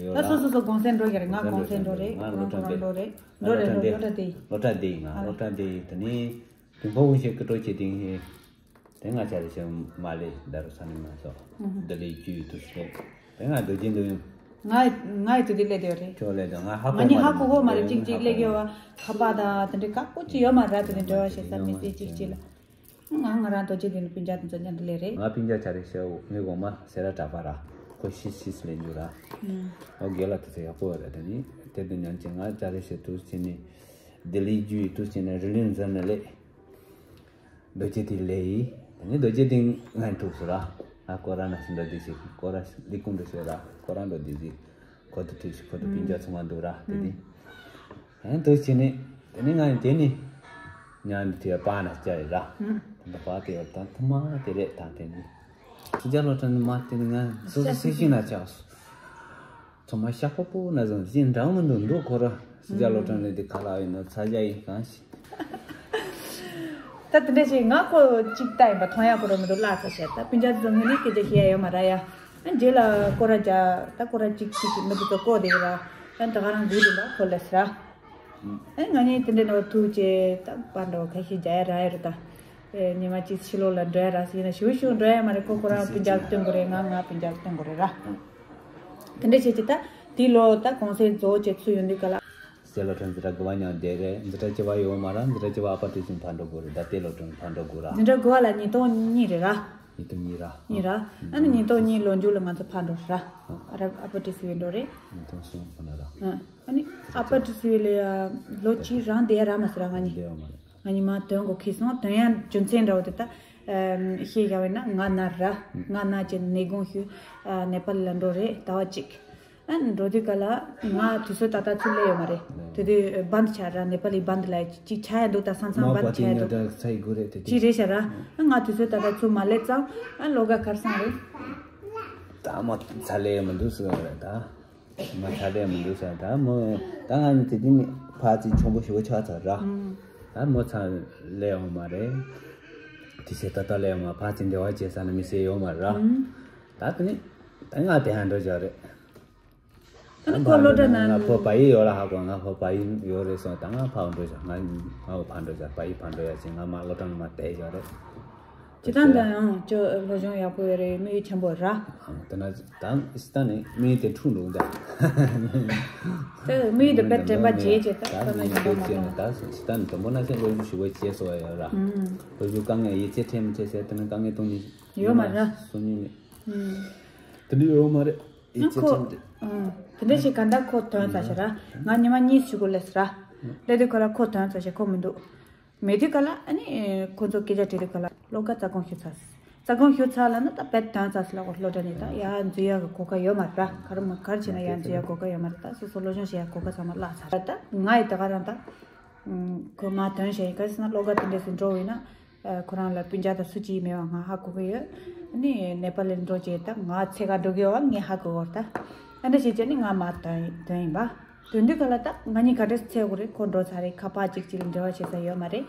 ཡོད་ད་ར། སོ་སོ་སོ་གུང་སེང་འགྲོ་ཡ་རེད། ང་གུང་སེང་འགྲོ་རེད། ང་སློབ་གྲྭ་འགྲོ་རེད། འགྲོ་རེད་འགྲོ་སློབ་གྲྭ་དེ། སློབ་གྲྭ་དེ་ཡིན་ང་སློབ་གྲྭ་དེ་དེ་ནས། དུས་འཁོར་དབུ་ཞིག་སྐུ་དྲོ་བྱེད་དེ་ཧེ། དེ་ང་ཆ་རེ་ཞིག་མ་ལེ་ད་རུ་ས་ནི་མ་སོ། ལྡི་ལི་རྒྱུ་ཡི་དུ་ཞིག་ལེ། དེ་ང་སྡོད་ཀྱིན་འདུག་ཡོང་། ང་ང་ཡི་དུ་དེ་ལེ་དེ་རེད། ཁྱོད་ལེ་དང་ང་ཧ་ང་གོ་ནི་མ་ཧ་གོ་གོ་མ་རེད། ཅིག་ཅིག་ལེ་གེ་བ་ཁ་པ་དང་དེ་འདྲའི་ཁག་པོ་ཅིག་ཡོད་མ་རེད། དེ་འདྲའི་འབྲེལ་བ་བྱེད་ས་མི་སྲིད་ཅིག་ཅིག་ལ། ང་ང་རང་རྡོ་རྗེ་གདན་ནས་སྤུན་ཀྱག་དེ་ཚོ་མཉམ་དུ་ལེ་རེད། ང་སྤུན་ཀྱག་ཆ་རེ་ཞིག་ངའི་གོང་མ་སེ་ར་གྲགས་པ་ར། ཁོ་ཤི་ཤི་སི་ལེ་འཇུ་ར། ཨོ་རྒན་ལགས་དེ་ཚོ་ཡག་པོ་རེད། དེ་ནི་དེ་དུ་ཉམས་ཀྱི་ང་ཆ་རེ་ཞིག་དུ་ཕྱིན་ནས་ལྡི་ལི་རྒྱུ་ཡི་དུ་ཕྱིན་ནས་རི་ལིན་ཟེར་ནས་ལེ། རྡོ་རྗེ་དེ་ལས་ཡིན། དེ་ནས་རྡོ་རྗེ་དེ་ང་ཐུག་སོང་ར། ང་ཁོ་རང་ན་སི་འགྲོ་དེ་ཞིག་ཁོ་རང་ལི་ཀུང་འགྲོ་ཞིག་ར། ཁོ་རང་འགྲོ་དེ་ཞིག་ཁོ་ཐུག་ཐུག་ཞིག་ཁོ་ཐུག་པིན་ཇག་ཚང་མ་འདུག་ར། དེ་དེ་ཨེ་འདུག་བྱས་ནས་དེ་ནས་ང་ཡང་དེ་ནས་ཉ་འདི་དེ་པ་ན་སྐྱ་རེད་ར། དེ་པ་དེ་ཡོད་དང་ཐུ་མ་དེ་རེད་དང་དེ་ནས་སི་ཇ་ལོ་ཀྲོན་མ་དེ་ནས་ང་སོ་སོ་སི་ཤིང་ན་ཆགས་སོང་། ཚང་མ་ཤ་ཁོག་པོ་ན་བཟུང་ཅི་འདྲ་མི་འདུག་འདུག་ཁོ་ར། སི་ཇ་ལོ་ཀྲོན་ལས་དེ་ཁ་ལག་ཡིན་ན་ཚ་ཇ་ཡིན་གང་ཞིག་ད་དེ་འདྲ་ཞིག་ང་ཁོ་གཅིག་ལྟ་ཡིན་པ་མཐོང་ཡ་ཁོ་ར་མི་འདུག་ལགས་ས་བཤད། ད་སྤུན་ཀྱག་ཚོ་ངོས་ནས་སྐད་ཆ་བཤད་ཡ་ཡོད་མ་ར་ཡ། ཨ་རྗེས་ལ་སྐོར་ར་རྒྱག་ད་སྐོར་ར་གཅིག་གཅིག་གིས་མི་འདུག་ཚོ་བསྐོར་བསྡད་ཡོད་ར། ཨ་ད་ག་རང་སྒུག་འདུག་ད་ཁོ་ལས་ས་ར། ཨ་ང་གཉིས་དེ་འདྲ་ནོར་ཐུག་ཅེས་ད་པར་འདྲ་བོ་ཁ་ཤས་རྒྱག་ཡ་རག་ཡོད་རེད་ད། ཨེ་ཉི་མ་གཅིག་ཕྱི་ལོགས་ལ་འགྲོ་ཡ་རག་ཟེར་ན་ཞུ་ཞུ་འགྲོ་ཡ་མ་རེད། ཁོ་ཁོ་རང་སྤུན་ཀྱག་སྟོན་དགོས་རེད། ང་ང་སྤུན་ཀྱག་སྟོན་དགོས་རེད་ར། དེ་འདྲ་བྱེད་ཀྱི་ད་དེའི་ལོ་ད་གུང་སེང་རྫོགས་བྱས་ཚུར་ཡོང་དུས་ག་ལ། སེ་ལོ་ཀྲོན་འཛིན་གྲྭ་དགུ་པ་མཉམ་བསྡད་རེད། འཛིན་གྲྭ་བཅུ་པ་ཡོད་མ་རེད། འཛིན་གྲྭ་བཅུ་པ་ཨ་ཕ་ཊི་སི་ཕར་འགྲོ་དགོས་རེད། ད་ལྟའི་སློབ་གྲྭར་ཕར་འགྲོ་དགོས་ར། འཛིན་གྲྭ་དགུ་པ་ལ་ཉིས་སྟོང་གཉིས་རེད་ར། ཉིས་སྟོང་གཉིས་ར། གཉིས་ར། ཨ་ནི་ཉིས་སྟོང་གཉིས་ལོ་མཇུག་ལ་ང་ཚོ་ཕར་འགྲོ་ར། ཨ་ར་ཨ་ཕ་ཊི་སི་ཕར་འགྲོ་རེད། ཉིས་སྟོང་གསུམ་ཕར་འགྲོ་ར། ཨ་ནི་ཨ་ཕ་ཊི་སི་ཕར་ལ་ལོ་གཅིག་རང་བསྡད་ཡ་རག་མ་སོང་ར་ང་གཉིས། བསྡད་ཡོད་མ་རེད། ང་གཉིས་མར་དོན་གོ་ཁེ་སོང་། དོན་ཡང་རྒྱུ་མཚན་འདྲ་བོ་དེ་ད་ཨམ་བཤད་བཞག་པ་ཡིན་ན་ང་ན་ར། ང་ན་ཅེས་ནད་དགོངས་ཞུས། ཨ་ནེ་པཱལ་ལ་འགྲོ་རེད་ཟླ་བ་གཅིག་ཨ་འགྲོ་དུས་ག་ལ་ང་དུས་ཚོད་ཏག་ཏག་ཚུར་སླེབས་ཡོད་མ་རེད། དེ་དུས་བནྡ་ཆགས་ར། ནེ་པཱ་ལི་བནྡ་ལ་ཅིག་ཆགས་ཡ་འདུག་ད་ས་མཚམས་བནྡ་ཆགས་ཡ་འདུག་ཚ་ཡི་དགུ་རེད་དེ་དུས་ཅིག་རེད་ཤག་ར། ཨ་ང་དུས་ཚོད་ཏག་ཏག་ཚུར་མ་སླེབས་ཙང་ཨ་ལོ་ག་གར་སོང་རེད། ད་མ་ཚ་ལེ་མི་འདུག་ཟེར་བ་རེད་ད། མ་ཚ་ལེ་མི་འདུག་ཟེར་ད་མོ། ད་ང་ནི་དེ་དུས་ནི་ཕར་ཚུར་གྱོང་པོ་ཞེ་པོ་ཆགས་ཚར་ར། ད་མོ་ཚ་ལེ་ཡོང་མ་རེད། དེ་ཚེ་ད་ལྟ་ལས་མ་ཕར་ཚུར་འབྲེལ་བ་བྱེད་ས་ན་མི་སེ་ཡོད་མ་རེད་ར། ད་དེ་ནི་ད་ང་དེ་ཧ་འགྲོ་བཞག་རེད། ད་ནི་ཁོ་སློབ་གྲྭ་ནང་ང་ཕོ་པ་ཡི་ཡོད་ལ་ཧ་གོ། ང་ཕོ་པ་ཡི་ཡོད་རེད་སོང་། ད་ང་ཕར་འགྲོ་བཞག་ང་ང་ཕར་འགྲོ་བཞག་པ་ཡི་ཕར་འགྲོ་ཡ་ཅིག་ང་མ་སློབ་གྲྭ་ནང་མ་བསྡད་བཞག་རེད། སྤྱིར་བཏང་ད་ཡང་ཅོ་སློབ་སྦྱོང་ཡག་པོ་ཡོད་རེད། དམིགས་ཡུལ་ཆེན་པོ་ར། ཨང་ད་ན་ད་སི་ཏན་ནི་དམིགས་ཡུལ་དེ་འཁྲུག་འདུག་ད། ད་དམིགས་ཡུལ་དེ་དཔེ་དྲན་པ་བརྗེད་བྱས་ད་ད་ད་ན་ནི་ཡིན་པ་དེ་མ་བྱས་ནས་ད་སི་ཏན་དུམ་བུ་ན་ཚེ་སློབ་ཞུ་ཞུ་བ་བྱས་སོ་ཡ་ར། སློབ་ཞུ་དཀའ་ངལ་ཡིད་ཆེས་ཁྲེལ་མི་ཁྲེལ་ཟེར་དེ་ནི་དཀའ་ངལ་གཏོང་ནི་ཡོད་མ་ར། སུ་ཉིད་ནི་དེ་འདྲ་ཡོད་མ་རེད། ཡིད་ཆེས་ཁྲེལ་མི་ཁྲེལ། དེ་འདྲ་ཞིག་ག་འདྲ་ཁོ་དོན་ཚ་ཞེ་ར། ང་ཉི་མ་གཉིས་ཞུ་དགོས་ལས་ར། ལས་དེ་ཁོ་ལ་ཁོ་དོན་ཚ་ཞེ་ཁོ་མི་འདུག་མེད་དུས་ག་ལ་ཨ་ནི་ཁོ་ཚོ་སྐད་ཆ་དྲིས་དུས་ག་ལ་སློབ་ག་རྩ་དགོངས་ཞུ་ཚར། རྩ་དགོངས་ཞུ་ཚར་ལ་ན་ད་དཔེ་དོན་ཚར་སི་ལ་གོ་སློབ་གྲྭ་ནས་ད་ཡར་འཛུལ་ཡག་གི་གོ་སྐབས་ཡོད་མ་རེད། ག་རེ་མ་ག་རེ་བྱས་ན་ཡར་འཛུལ་ཡག་གོ་སྐབས་ཡོད་མ་རེད། ད་སོ་སོ་སློབ་སྦྱོང་བྱེད་ཡག་གོ་སྐབས་ཚང་མ་བརླག་ཚར་རེད། ད་ང་ཡི་ད་ག་རང་ད་ཁོ་མ་དོན་བྱས་ཡིན། ག་རེ་ཟེར་ན་སློབ་ག་དེ་འདྲས་སུ་འགྲོ་བས་ན་ཁོ་རང་ལ་སྤུན་ཀྱག་དང་སུ་གཅིག་མེད་པ་ང་ཧ་གོ་གི་ཡོད། ཨ་ནི་ནེ་པ་ལི་འགྲོ་བྱས་ད་ང་ཚེ་ག་འགྲོ་གི་ཡོད་པ་ངས་ཧ་གོ་གི་ཡོད་རེད། ད་ཨ་འདྲ་བྱས་བྱས་ནི་ང་མ་དོན་དོན་ཡིན་པ། དོན་དུས་ག་ལ་ད་ང་གཉིས་ག་འདྲས་འཚོལ་དགོས་རེད། ཁོ་འགྲོ་ཚར་རེད། ཁ་པར་གཅིག་གཅིག་ལ་འབྲེལ་བ་བྱེད་ས་ཡོད་མ་རེད།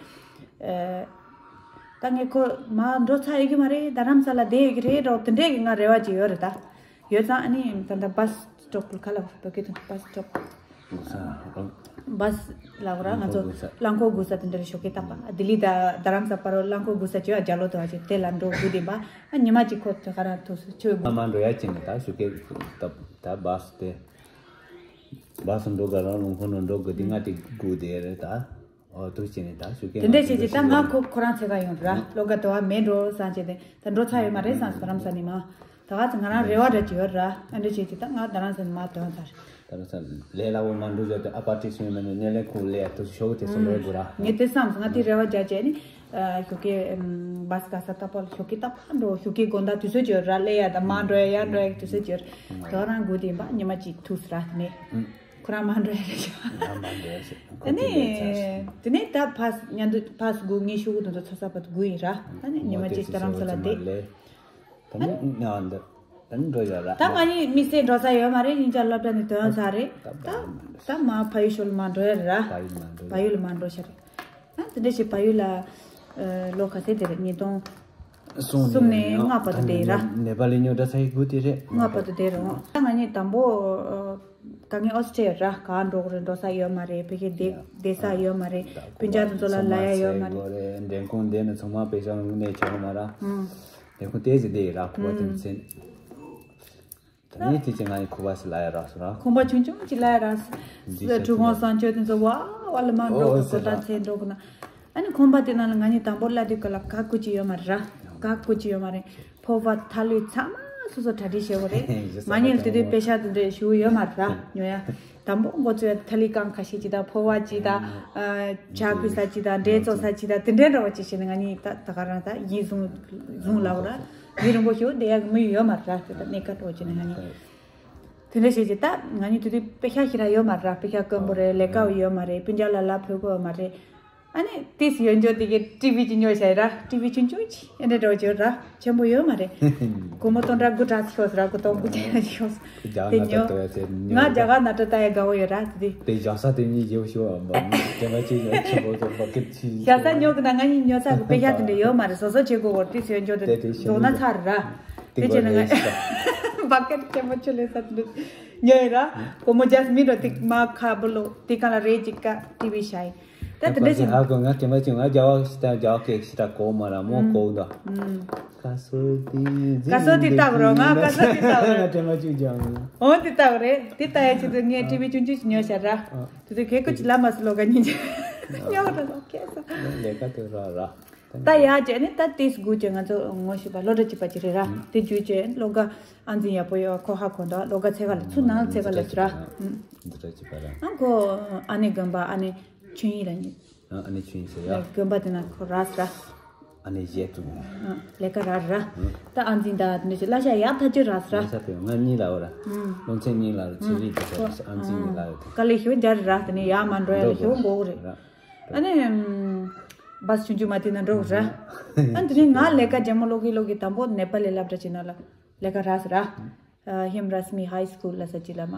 ཨ་ད་ངས་ཁོ་མར་འགྲོ་ཚར་ཡོད་ཀྱི་མ་རེད། རྡ་རམ་ས་ལ་བསྡད་ཡོད་ཀྱི་རེད་འགྲོ་དེ་འདྲས་ཀྱི་ང་རེ་བ་ཅིག་ཡོད་རེད། ད་ཡོད་ཙང་ཨ་ནི་ད་ལྟ་བྷ་སི་སི་ཊོབ་ག་ལ་བོད་སྐད་དུ་བྷ་སི་སི་ཊོབ། བྷ་སི་ལ་གོ་ར་ང་ཚོ་རླངས་འཁོར་སྒུག་ས་དེ་འདྲ་རེད། ཞོགས་ཀས་རྟག་པ་ལྡི་ལི་དང་རྡ་རམ་ས་བར་རླངས་འཁོར་སྒུག་ས་ཅིག་ཡོད། རྒྱ་ལོ་དོ་བ་ཅིག་དེ་ལ་འགྲོ་དགོས་བསྡད་པ། ཨ་ཉི་མ་གཅིག་ཁོ་ཚོ་ག་རང་ཐུག་སོང་ཆུ་དགོས། མ་འགྲོ་ཡ་ཅིག་ནས་ད་ཞོགས་ཀས་ད་ད་བྷ་སི་དེ། བྷ་སི་འགྲོ་ག་རང་རླངས་འཁོར་ནང་འགྲོ་དགོས་དུས་ང་དེ་སྒུག་བསྡད་རེད་ད། ཨོ་ཐུག་བྱས་ནས་ད་ཞོགས་ཀས་དེ་འདྲས་བྱས་ཀྱི་ད་ང་ཁོ་ཁོ་རང་འཚོལ་ག་ཡོང་ར། སློབ་ག་དོ་བ་མེད་འགྲོ་བསམ་བྱས་ཏེ་ད་འགྲོ་ཚར་ཡོད་མ་རེད་བསམ་སོང་རྡ་རམ་ས་ནས་མར། ད་ག་ཚོད་ང་རང་རེ་བ་འདྲ་ཅིག་ཡོད་ར། ཨ་འདྲ་བྱས་ཀྱི་ད་ང་རྡ་རམ་ས་ནས་མར་དོན་ཚར། ད་ར་ས་ལས་སླ་བོ་མ་འགྲོ་བྱས་ཏེ་ཨ་པ་ཏི་སུ་མེད་ནས་སྣེ་ལེན་ཁུག་ལས་ཡ་ཐུག་ཞོགས་དེ་སུ་འགྲོ་དགོས་ར། ངས་དེ་བསམ་སོང་། ང་དེ་རེ་བ་རྒྱག་བྱས་ནི་ཞོགས་ཀས་བྷ་སི་ག་ས་ད་པ་ལ་ཞོགས་ཀས་ད་པ་འགྲོ། ཞོགས་ཀས་དགོང་དག་དུས་ཚོད་ཅིག་ཡོད་ར། སླེབས་ཡ་ད་མར་འགྲོ་ཡ་ཡར་འགྲོ་ཡ་དུས་ཚོད་ཅིག་ཡོད་ར། དོ་རང་སྒུག་དེ་ཡིན་པ་ཉི་མ་གཅིག་ཐུག་སོང་ར། དེ་ནས་ཁོ་རང་མར་འགྲོ་ཡ་རེད་ཤག་ང་མར་འགྲོ་ཡ་ཞིག་ཁོ་དེ་ནས་དེ་ནས་ད་བྷ་སི་ཉལ་འདུག་བྷ་སི་སྒུག་ངས་ཤོག་གུ་དེ་ཚོ་ཚོ་ས་བར་དུ་སྒུག་ཡིན་ར། ད་ནི་ཉི་མ་གཅིག་རྡ་རམ་ས་ལ་བསྡད། ད་ནི་ང་འདི་ད་ནི་འགྲོ་ཡ་ར། ད་ང་གཉིས་དམིགས་བསལ་འགྲོ་ས་ཡོད་མ་རེད། གཉིས་ཆ་སློབ་གྲྭ་ནས་ཐོན་ཚར་རེད། ད་ད་མ་ཕ་ཡུལ་ཤོར་མ་འགྲོ་ཡ་ར། ཕ་ཡུལ་མ་འགྲོ་ཕ་ཡུལ་མ་འགྲོ་ཤ་རེད། ད་དེ་འདྲ་ཞིག་ཕ་ཡུལ་ལ་ལོ་ག་ཚད་དེ་རེད། ཉིས་སྟོང་གསུམ་ནས་ལྔ་བར་དུ་བསྡད་ཡིན་ར། ནེ་པ་ལི་རྙོག་དྲ་ཚ་ཡི་དགུ་དེ་རེད། ལྔ་བར་དུ་བསྡད་རུང་ད་ང་གཉིས་དང་པོ་ག་ངའི་ཨོ་སི་ཊེ་ལི་ཡ་ར་ག་འགྲོ་གི་རེད། འགྲོ་ས་ཡོད་མ་རེད། ཕ་གི་བསྡད་བསྡད་ས་ཡོད་མ་རེད། སྤུན་ཀྱག་དེ་ཚོ་ལ་ལབ་ཡ་ཡོད་མ་རེད། འདྲེན་ཁུངས་འདི་ནི་ཚང་མ་པེ་ཤ་ནས་ཆོག་མ་ར། ཨང་། འདྲེན་ཁུངས་དེ་ཟིག་དེ་ཡི་ར་ཁུ་བ་དེ་ཚན། ད་ནི་དེ་ཅི་ང་ཡི་ཁུ་བ་སི་ལ་ཡ་ར་སོ་ར། ཁོམ་པ་ཆུང་ཆུང་ཅིག་ལ་ཡ་ར་སོ། འདི་ཤ་ཁྲུ་གོང་སང་ཆོས་དེ་ཚོ་བ་བ་ལ་མ་འགྲོ་གི་ཨོ་སོ་ད་ཚན་འགྲོ་གི་ན། ཨ་ནི་ཁོམ་པ་དེ་ནང་ལ་ང་གཉིས་དང་པོ་ལ་དུས་ག་ལ་ག་ཀུ་ཅི་ཡོད་མ་ར། ག་ཀུ་ཅི་ཡོད་མ་རེད། ཕོ་བ་ཐ་ལུའི་ཚང་མ་སོ་སོ་གྲ་སྒྲིག་བྱེད་དགོས་རེད། ང་གཉིས་ལ་དེ་དུས་པེ་ཤ་དེ་འདྲས་ཞུ་ཡོད་མ་ར་ཉོ་ཡ། དང་པོ་འགོ་ཚུགས་ཡ་ཐ་ལི་ཀང་ཁ་ཤས་ཅིག་དང་ཕོ་བ་ཅིག་དང་ཇ་ཁུ་ས་ཅིག་དང་འབྲས་བཙོ་ས་ཅིག་དང་དེ་འདྲའི་འདྲ་བ་ཅིག་བྱས་ནས་ང་གཉིས་ད་ད་ག་རང་ད་ཡིད་བཟུང་བཟུང་ལབ་ར་ཡིད་རིང་པོ་ཞིག་བསྡད་ཡག་གི་མི་ཡོད་མ་རེད་ར། དེ་ད་གནས་སྐབས་འདྲ་བ་ཅིག་ནས་ང་གཉིས་དེ་འདྲ་བྱས་ཅིག་ད་ང་གཉིས་དེ་དུས་པེ་ཤག་ཞིག་ར་ཡོད་མ་རེད་ར། པེ་ཤག་དཀོན་པོ་རེད། ལས་ཀ་ཡོད་མ་རེད། སྤུན་ཀྱག་ལ་ལ་ཕོད་གོ་ཡོད་མ་རེད། ཨ་ནི་ཏིས་ཡོད་འཇོག་དེ་གའི་ཊི་བི་ཅིག་ཉོས་བྱས་ར། ཊི་བི་ཆུང་ཆུང་ཅིག་ཨེ་འདྲ་འདྲ་བོ་ཅིག་ར། ཆེན་པོ་ཡོད་མ་རེད། སྒོར་མོ་སྟོང་ཕྲག་དགུ་ཕྲག་ཅིག་ཤོག་ཟེར་ར། སྒོར་སྟོང་དགུ་ཅིག་ཤོག་ཟེར། དེ་ཉོས། ང་རྒྱ་གར་ནང་འདྲ་ལྟ་ཡ་དགའ་བོ་ཡོད་ར། དེ་དེ་བཞག་ས་དེ་གཉིས་རྒྱལ་བོ་ཤོག་ཨ་མ་དེ་མ་ཅིག་ཡོད་ཆེན་པོ་དེ་བ་ཀེ་ཊི་ཅིག་བཞག་ས་ཉོ་གི་ན་ང་གཉིས་ཉོ་ས་གི་པེ་ཤག་དེ་འདྲ་ཡོད་མ་རེད། བཟོ་བཟོ་བྱེད་དགོས་བོར་ཏིས་ཡོད་འཇོག་དེ་དེ་དེ་ཤེས་རྫོགས་ན་ན་ཚར་ར། དེ་བྱས་ན་ང་བ་ཀེ་ཊི་ཆེན་པོ་ཆུ་ལེན་ས་དེ་འདྲ་ཉོས་ཡོད་ར། སྒོར་མོ་ཇ་སི་མིན་ར་དེ་མ་ཁ་བུ་ལོ་དེ་གང་ལ་རེད་ཅིག་ཀ་ཊི་བི་ཤ་ཡིན། ད་དེ་འདྲ་ཅིག་ཧ་གོ། ང་དེ་མ་ཅིག་ང་རྒྱ་བ་ཞིག་ད་རྒྱ་བ་སྐད་ཞིག་ད་གོ་མ་ར་མོ་གོ་ད། ཀ་སོ་དེ་ཀ་སོ་དེ་ལྟ་བུ་རོ། ང་ཀ་སོ་དེ་ལྟ་བུ་རེད། ང་དེ་མ་ཅིག་ཀྱང་། འོ་དེ་ལྟ་བུ་རེད། དེ་ལྟ་ཡ་ཆེད་དུ་ངས་ཊི་བི་ཆུང་ཆུང་ཞིག་ཉོས་བཞག་ར། དེ་དུས་གལ་ཁོ་ཅིག་ལ་མ་སུ་ལོ་ག་ཉིན་ཉོ་བ་ར་ལོ་ཁེ་སོ། ལས་ཀ་དེ་ར་ར། ད་ཡ་བྱས་ནས་ད་ཏིས་སྒུག་བྱས་ང་ཚོ་ངོ་ཤེས་པ་སློབ་གྲྭ་གཅིག་པ་ཅིག་རེད་ར། དེ་བརྒྱུད་བྱས་སློབ་ག་ཨ་འཛིན་ཡག་པོ་ཡོད། ཁོ་ཧ་གོ་འདུག་སློབ་ག་ཚེ་ག་ལ་ཚུར་ནང་ཚེ་ག་ལ་ཟེར་ར། འདི་འདྲ་ཅིག་པ་ར། ཨ་ཁོ་ཨ་ནེ་དགོན་པ་ཨ་ནེ་ཆོས་དབྱིངས་ལ་ཉིད། ཨ་ནེ་ཆོས་དབྱིངས་ཟེར་ཡ། དགོན་པ་དེ་ན་ཁོ་ར་ཟེར་ར། ཨ་ནེ་བཞེས་ཐུབ། ལས་ཀ་ར་ར། ད་ཨ་འཛིན་ད་དེ་འདྲ་ཅིག་གླ་ཆ་ཡག་ཐག་ཆོད་ར་ཟེར་ར། ང་ས་དེ་ང་གཉིས་ལ་བ་ར། སློབ་ཚན་གཉིས་ལ་ར་ཆེ་རིགས་དེ་ཚོ་ཨ་འཛིན་ནི་ལ་ཡོད་དེ། དཀའ་ལས་ཞེ་པོ་རྒྱག་རེད་ར། དེ་ནས་ཡར་མར་འགྲོ་ཡ་ལ་ཞེ་པོ་འགོར་གི་རེད། ཨ་ནི་བཱས་ཆུང་ཆུང་མ་དེ་ན་འགྲོ་གི་ར། ཨ་དེ་ནས་ང་ལས་ཀ་རྒྱ་མོ་ལོག་གི་ལོག་གི་དང་པོ་ནེ་པ་ལི་སློབ་གྲྭ་ཅིག་ནང་ལ་ལས་ཀ་རག་སོང་ར། ཧེམ་ར་སྨི་ཧའི་སི་ཀུལ་ལ་ས་ཅིག་ལ་མ་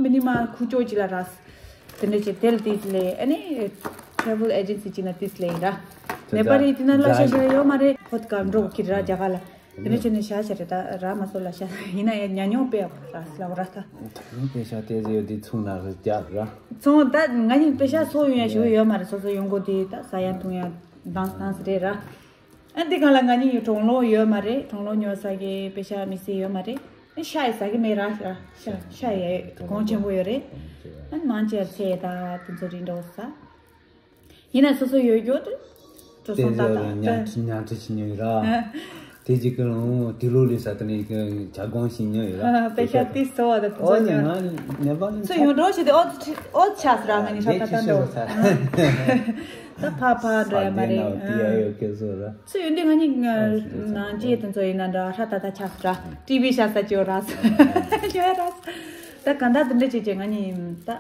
མི་ནི་མ་ཁུ་ཅོ་ཅིག་ལ་རག་སོང་། དེ་འདྲ་ཅིག་དེ་ལ་ཏིས་ལས་ཨ་ནི་ཊ་རེ་ཝལ་ཨེ་ཇེན་སི་ཅིག་ན་ཏིས་ལས་ཡིན་ར། ནེ་པ་ལི་དེ་ན་ལ་ཤ་ཤ་ཡོད་མ་རེད། ཧོད་ཀ་འགྲོ་གི་ར་རྒྱ་གར་ལ། དེ་ནས་ཁྱོད་ནས་ཤ་ཤ་རེད་ད་ར་མ་སོ་ལ་ཤ་ཡིན་ན་ཡང་ཉ་ཉོ་པས་ར་སླ་བོ་ར་ད། དེ་རིང་པེ་ཤ་དེ་ཟེར་དེ་ཚོང་ན་རེ་རྒྱག་ར། ཚོང་ད་ང་གཉིས་པེ་ཤ་སོ་ཡོང་ཡ་ཞུ་ཡོད་མ་རེད། སོ་སོ་ཡོང་གོ་དེ་ད་ས་ཡ་འཐུང་ཡ་དང་སྟངས་རེད་ར། ཨ་འདི་གང་ལ་ང་གཉིས་ཡོད་གྲོང་ལོ་ཡོད་མ་རེད། གྲོང་ལོ་ཉོ་ས་གི་པེ་ཤ་མི་སེ་ཡོད་མ་རེད། ཨ་ཤ་ཡི་ས་གི་མེད་ར་ཤ་ཤ་ཤ་ཡི་གོང་ཆེན་པོ་ཡོད་རེད། ཨ་མང་ཆེ་ཚེ་ད་དེ་ཚོ་རིན་འགྲོ་ས། ཡིན་ན་སོ་སོ་ཡོད་རྒྱུ་དེ་སྤྲོ་སོང་ཏག་ཏག་ཉ་ཁྲི་ཉ་ཁྲི་ཞིག་ཉོས་ཡོད་ར། དེ་གཅིག་གི་ལོང་དེ་ལོ་ལི་ས་དེ་ནས་ཇ་གོང་ཞིག་ཉོས་ཡོད་ར། པེ་ཤ་ཏི་སོ་བ་དེ་ཨོ་ཉི་ང་ཉ་པ་ནི་ཚུར་ཡོང་འགྲོ་ཞིག་དེ་ཨོ་ཨོ་ཆགས་ར་ང་ནི་ཧྲ་ཏག་ཏག་འགྲོ། ད་ཕ་ཕ་འགྲོ་ཡ་མ་རེད། ཚུར་ཡོང་དུས་ང་གཉིས་ནང་རྗེས་དེ་ཚོ་ཡིན་ན་འདྲ་ཧྲ་ཏག་ཏག་ཆགས་ར། ཊི་བི་ཤ་ས་ཅིག་ཡོད་ར་ས་ཅིག་ཡོད་ར། ད་ག་འདྲ་དེ་འདྲ་བྱེད་ཀྱི་ང་གཉིས་ད།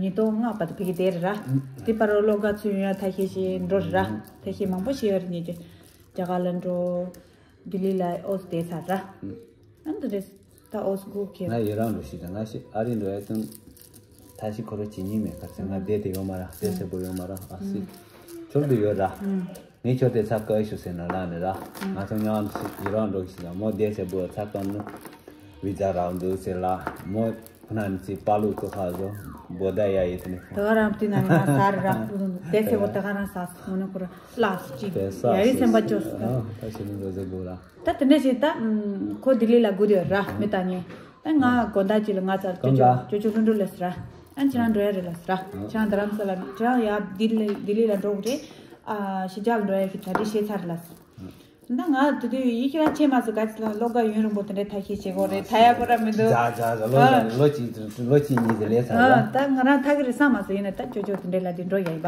ཉིས་སྟོང་ལྔ་བར་དུ་ཕ་གི་བསྡད་རེད་ར། དེ་བར་སློབ་ག་ཚུར་ཡོང་ཡ་ཐ་ཤལ་ཞིག་འགྲོ་རེད་ར། ཐ་ཤལ་མང་པོ་ཞིག་ཡོད་རེད། ཉིད་ཀྱི་རྒྱ་གར་ལ་འགྲོ། ལྡི་ལི་ལ་ཨོ་སི་བསྡད་ཚར་ར། ཨ་འདི་རེད། ད་ཨོ་སི་སྒུག་གི་ང་ཡི་རང་འགྲོ་ཞིག་དང་ང་ཞིག་ཨ་རི་འགྲོ་ཡ་དུང་ཐ་ཤལ་ཁོ་ར་བྱེད་སྙིང་མེད་ག་ཚོད་ང་བསྡད་དེ་ཡོད་མ་ར་བསྡད་ཚེ་པོ་ཡོད་མ་ར་ཨ་སི་ཁྱོད་དུ་ཡོད་ར། ངས་ཁྱོད་དེ་ཚ་བཀའ་ཞུ་ཟེར་ན་ལ་ནི་ར། ང་ཚོ་ཉང་ཞིག་ཡི་རང་འགྲོ་ཞིག་ཡང་མོ་བསྡད་ཚེ་པོ་ཚ་བཀའ་ནི་བི་ཛ་རག་འདུག་ཟེར་ལ་མོ། ཁོ་ན་ནི་ཚེ་དཔའ་ལུག་ཏུ་ཁ་བཟོ་བོ་ད་ཡ་ཡི་ཐི་ནི། ད་ག་རང་བཏུས་ན་ནི་ང་ཟ་རི་ར། དེ་ཚེ་བོ་ད་ག་རང་ཟ་སོང་ནི་ཁོ་ར་ལགས་ཅིག་ཡ་ཡི་སེམས་པ་སྐྱོ་སོང་། ད་ཤི་ནི་རོ་ཟེ་གོ་ར། ད་དེ་འདྲ་ཞིག་ད་ཁོ་ལྡི་ལི་ལ་སྒུག་ཡོད་ར་མི་ལྟ་ཉེ། ད་ང་དགོང་དག་ཅིག་ལ་ང་ཚ་ཅོ་ཅོ་ཅོ་ཅོ་ལྷུན་གྲུབ་ལ་ཟེར་ར། ཨ་ཁྱེད་རང་འགྲོ་ཡ་རེད་ལ་ཟེར་ར། ཁྱེད་རང་རྡ་རམ་ས་ལ་ཁྱེད་རང་ཡ་ལྡི་ལི་ལྡི་ལི་ལ་འགྲོ་གི་རེད། ཨ་ཤི་ཇ་ལ་འགྲོ་ཡ་གི་གྲ་སྒྲིག་བྱས་ཚར་ལ་ཟེར། ད་ང་དེ་དུས་ཡིད་ཁྱེད་རང་ཆེ་མ་སུ་ག་ཚི་ལ་ལོ་ག་ཡུན་རིང་པོ་དེ་འདྲའི་ཐ་ཤལ་བྱེད་དགོས་རེད་ད་ཡ་ཁོ་ར་མི་འདུག་ཇ་ཇ་ཇ་ལོ་ཨ། ལོ་གཅིག་ལོ་གཅིག་གཉིས་དེ་ལས་ཚར་ཨ་ར། ད་ང་རང་ཐ་གི་རེད་བསམ་མ་སོང་། ཡིན་ན་ད་ཅོ་ཅོ་དེ་འདྲའི་ལ་དེ་འགྲོ་ཡ་ཡིན་པ།